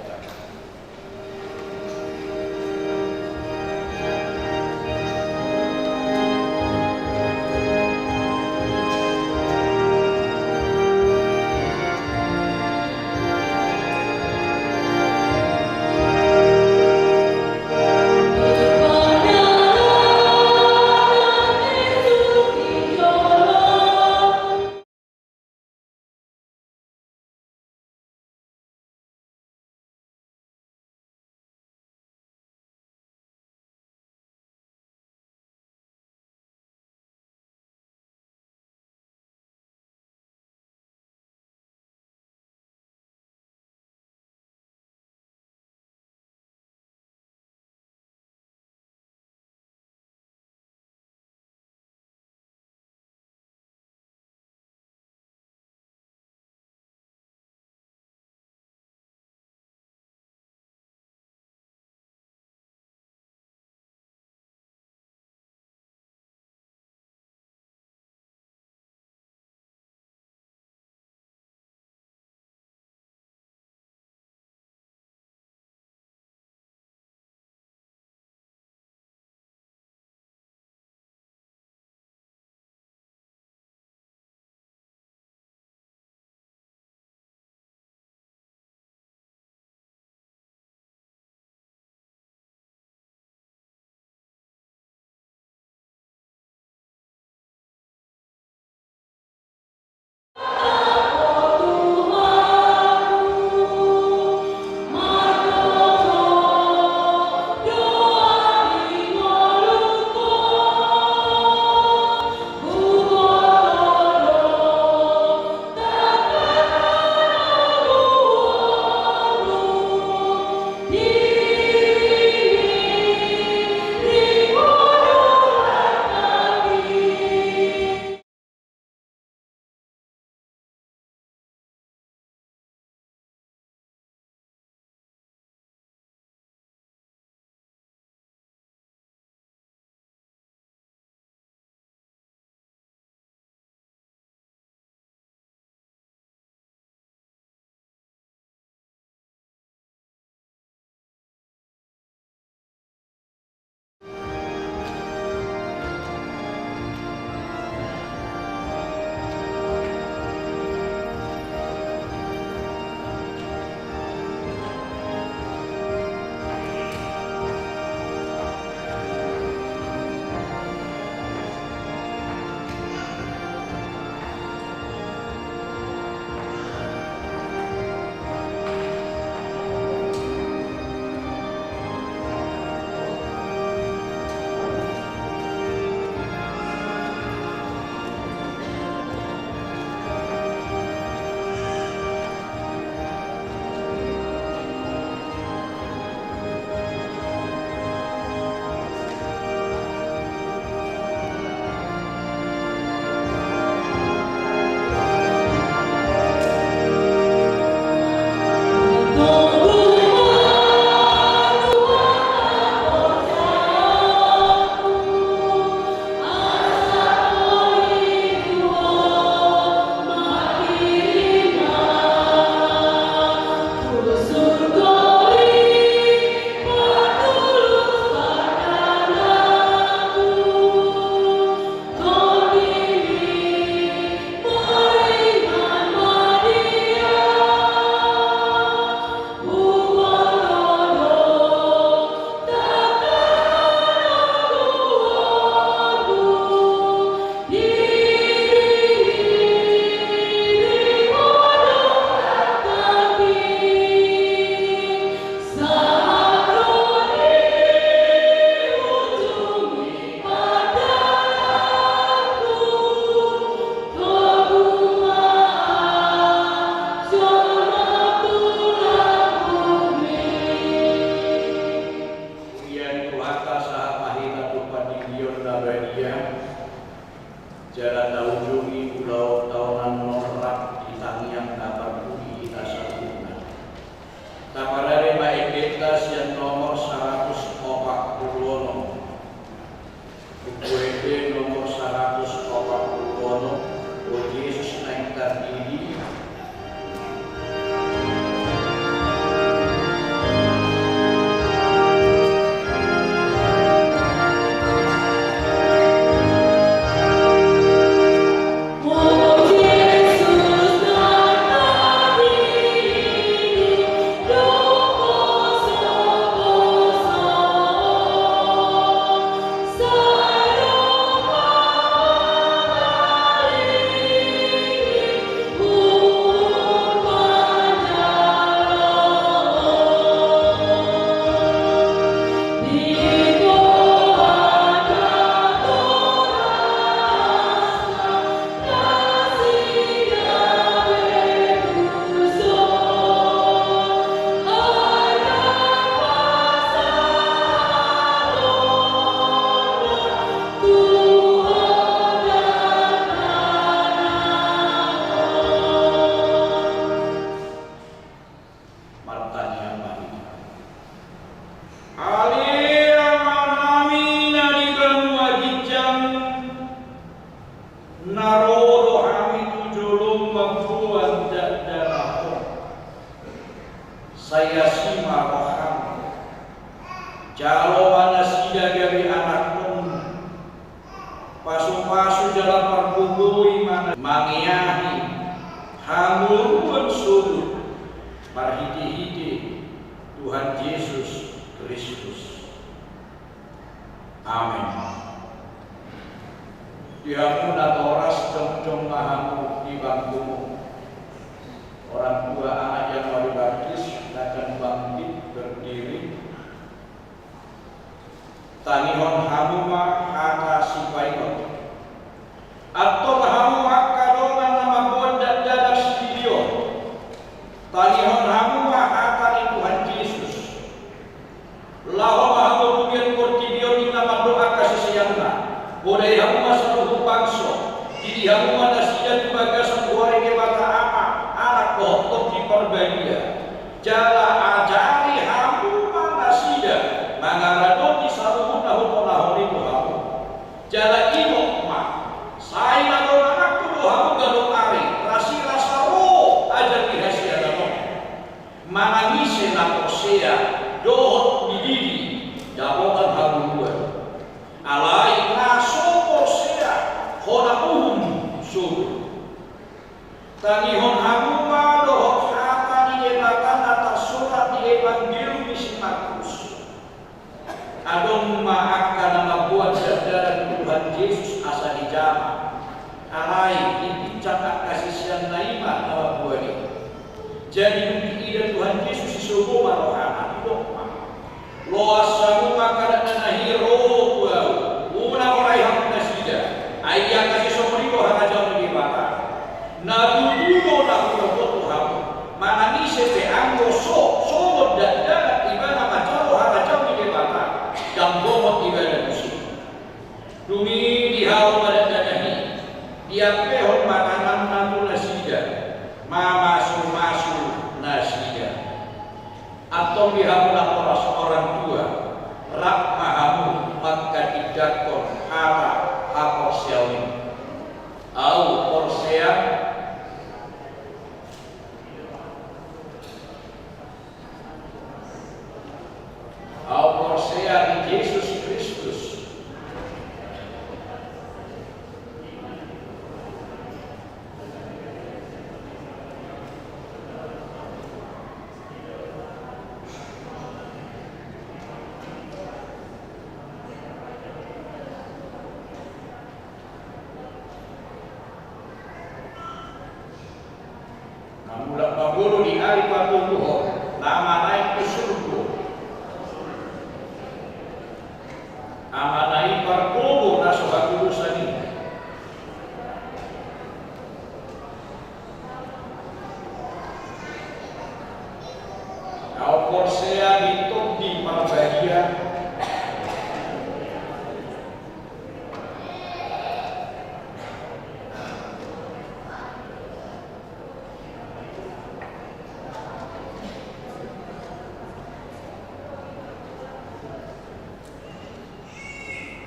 Tuhanta sahat ma hita tu partingkian na badia, jala taujungi ulaonta on nang rap di tangiang na parpudi hita saluhutna. Taparade ma endenta sian nomor saratus opat pulu onom. Buku ende nomor saratus opat pulu onom, O Jesus naeng tardidi. Martangiang ma hita. Ale Amanami na di banua ginjang, na ro do hami tu jolom mamboan dakdanak on. Sai asi ma roham. Jalo ma nasida gabe anakmon. Pasupasu jala pargogoi ma na mangeahi hangoluan sogot marhitehite Tuhan Jesus Kristus. Amen. Di hamu natoras, jongjong ma hamu di bangkumu. Orang tua anak yang baru dibaptis akan bangkit berdiri. Tangihon hamu ma hata sipaingot. Antong hamu angka dongan na mamboan dakdanak sidion, tangihon hamu ma hata ni Tuhan Jesus. Laho ma hamu tu bagian portibi on, ninna mandok angka siseanna: Podai hamu ma saluhut bangso, didi hamu ma nasida tu bagasan goar ni Debata Ama, Anak dohot Tondi Parbadia. Jala ajari hamu ma nasida mangaradoti saluhut na hutonahon i tu hamu. Jala ingot ma, sai na dongananku do hamu gadong ari, rasirasa ro ajar ni hasiangan on. Manang ise na porsea dohot dididi, dapotan habuluan. Alai na so porsea, hona uhum sogot. Tangihon hamu ma dohot hata ni Debata na tarsurat di Evangelium ni si Markus. Adong ma angka na mamboan dakdanak Tuhan Jesus asa dijama. Alai dipinsang angka siseanna i ma na mamboan i. Jadi dung diida Tuhan Jesus, disogo ma rohana, didok ma: Loas hamu ma angka dakdanak i ro tu ahu, unang orai hamu nasida. Ai di angka sisongon i do harajaon ni Debata. Na tutu do na hudok tu hamu, manang ise pe anggo so songon dakdanak ibana manjalo harajaon ni Debata, ndang bongot ibana tusi. Dung i dihau ma dakdanak i, diampehon ma tanganna tu nasida, mamasumasu nasida. Antong di hamu natoras, orang tua, rap ma hamu mangkatindangkon hata haporseaon i. Ahu porsea, ahu porsea di Jesus Kristus. Na mulak mangolu di ari patoguhon, na manaek tu surgo. Amana i pargogo na so hatudosan i. Ahu porsea di Tondi Parbadia,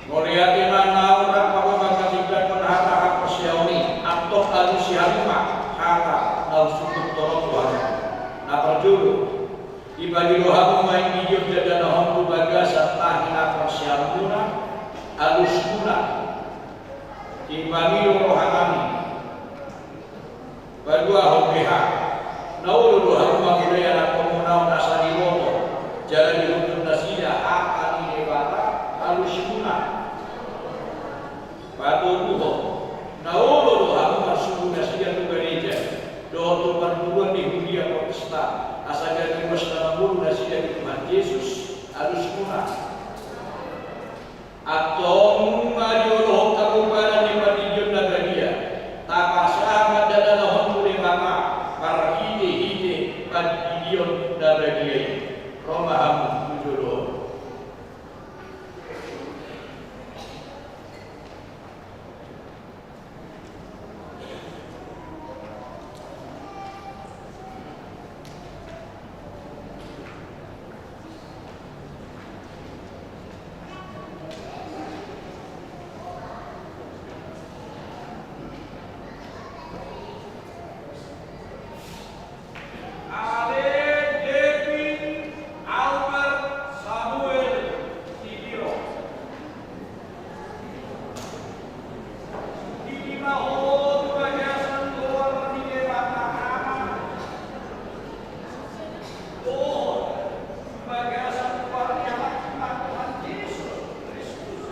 Mauliate ma naung rap hamu mangaturhon hata haporseaon i. Antong alusi hamu ma hata na husungkun on tu hamu. Na parjolo, dipangilo hamu ma anggiat didalanhon tu bagasan tahi haporseaonmuna alusmuna. Dipangilo rohanami. Paduahon, beha na olo do hamu mangulahon anakkonmuna on asa diboto jala diulahon nasida hata ni Debata alusmuna. Patoluhon, na olo do hamu marsuru nasida tu gareja dohot tu parguruan ni huria Protestan asa gabe uas na mangolu nasida di Tuhan Jesus alusmuna. Antong nunga diolohon hamu badan ni partingkian na badia, tapasahat ma dalanhon tu Debata marhitehite pandidion na badia i. Ro ma hamu tu jolo on. Ale Devin Albert Samuel Tigiro. Didi ma ho tu bagasan goar ni Debata Ama dohot tu bagasan goar ni Anakna Tuhan Jesus Kristus.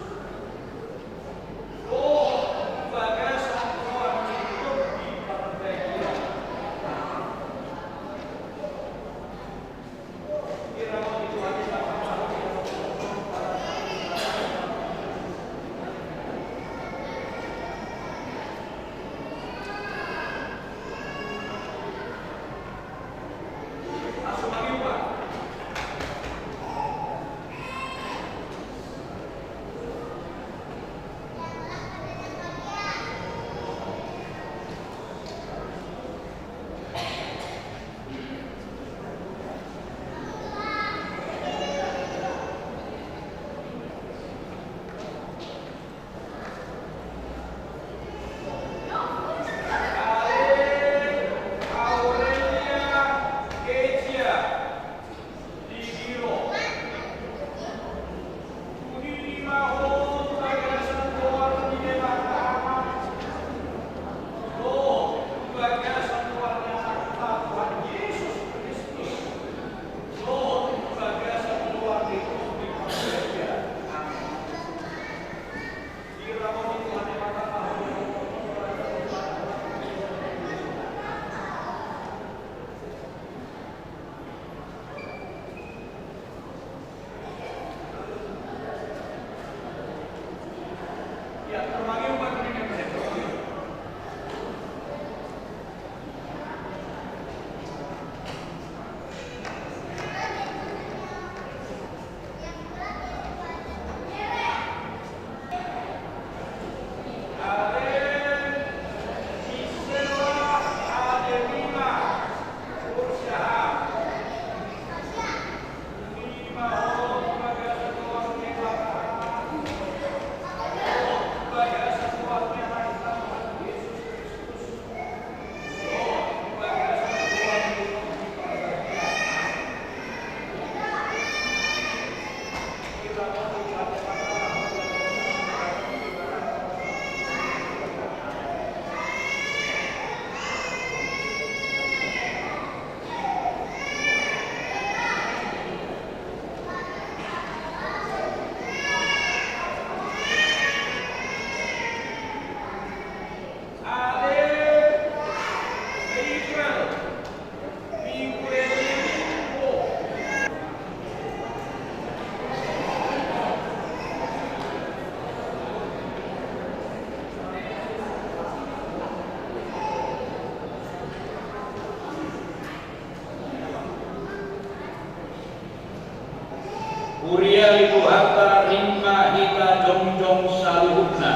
Huria ni Tuhanta, ring ma hita jongjong saluhutna.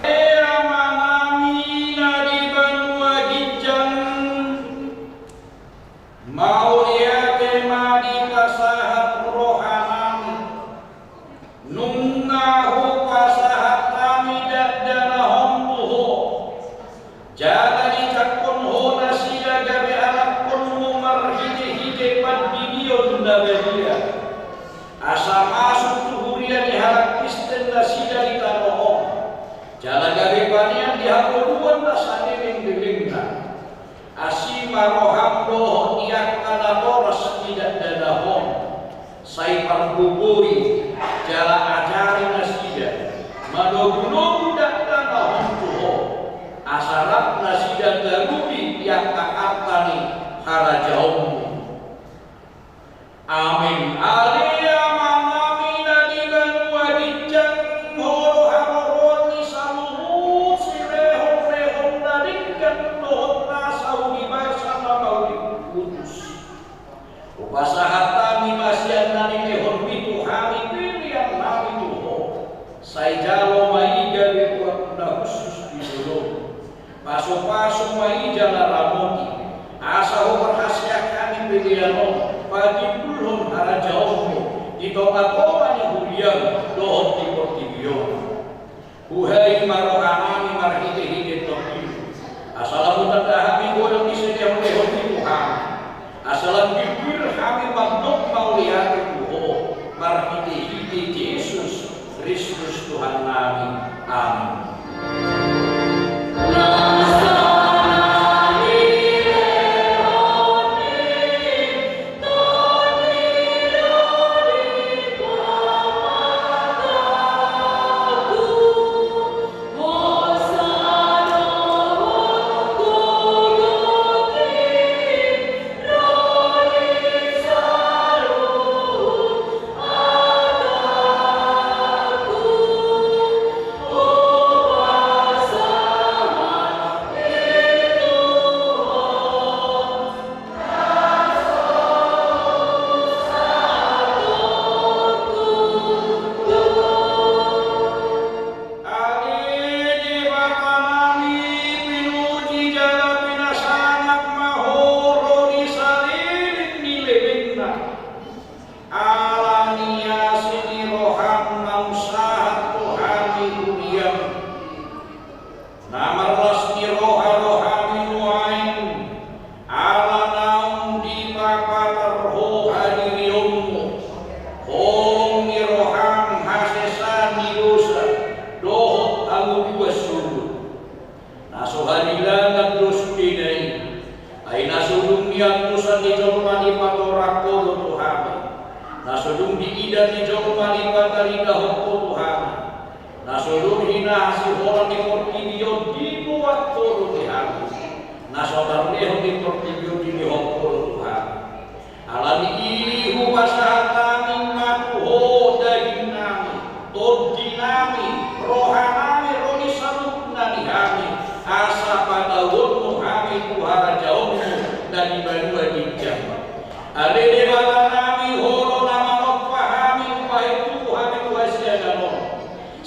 Amanami na di banua ginjang, mauliate ma dipasahat ro Asa masuk tu huria ni halak Kristen nasida di tano on, jala gabe panean di hangoluan na saleleng-lelengna. Asi ma roham dohot di angka natoras di dakdanak on, sai pargogoi jala ajari nasida manogunogu dakdanak on tu ho, asa rap nasida taruli di angka arta ni harajaonmu. Amen. Ale Amanami na di banua ginjang, Ho do haroroan ni saluhut silehonlehon na denggan dohot nasa uli basa na mauliutus. Hupasahat hami ma sian na nilehonmi tu hami peleannami tu Ho, sai jalo ma i gabe buat na hushus di jolomi. Pasupasu ma i jala ramoti, asa huparhaseang hami pelean on patimbulhon harajaonmu di tongatonga ni huriam dohot di portibi on. Huhai ma rohanami marhitehite tondimi, asa lam hutanda hami godang ni silehonlehonmi tu hami, asa lam girgir hami mandok mauliate tu Ho marhitehite Jesus Kristus Tuhannami. Amen. Ale Debatanami, pinuji jala pinasangap ma Ho ro di saleleng ni lelengna. Ala ni asi ni roham na umsahat tu hami huriam, na marlas ni roha do hami nuaeng, ala naung dipapatar Ho hadirionmu, holong ni roham hasesaan ni dosa dohot hamuduan sogot. Na so hadilangan do sudena i, ai na so dung niantusan ni jolma dipatorang Ho do tu hami, na so dung diida ni jolma dipataridahon Ho tu hami, na so dung hinaha siholang ni portibi on diboan Ho do di hami, na so tarlehon ni portibi on dilehon Ho do tu hami. Ala ni i hupasahat hami ma tu Ho dagingnami, tondinami, rohanami ro di saluhutna di hami, asa patauonmu hami tu harajaonmu na di banua ginjang. Ale Debatanami, Ho do na manompa hami umbahen tubu hami tu hasiangan on.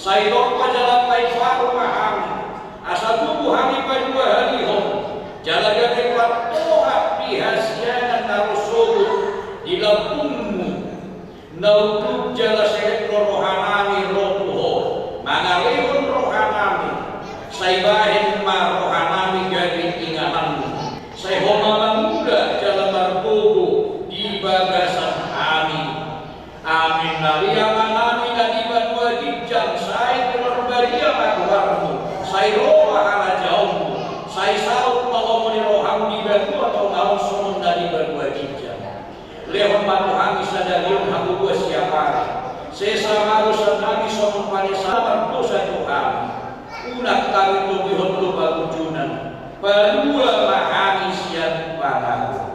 Sai tompa jala paimbaru ma hami, asa tubu hami paduahalihon, jala gabe partohap di hasiangan na ro sogot di lambungmu. Na unduk jala selek do rohanami ro tu Ho, mangalehon rohanami, sai bahen ma rohanami gabe ingananmu, sai Ho ma mangula jala margogo di bagasan hami. Amen. Ale Amanami na di banua ginjang, sai pinarbadia ma goarmu, sai ro ma harajaonmu, sai saut ma lomo ni roham di banua tonga on songon na di banua ginjang. Lehon ma tu hami sadari on hangoluan siapari, sesa ma dosanami songon panesanna mardosa tu hami. Unang hami togihon tu pangunjunan, palua ma hami sian pangago.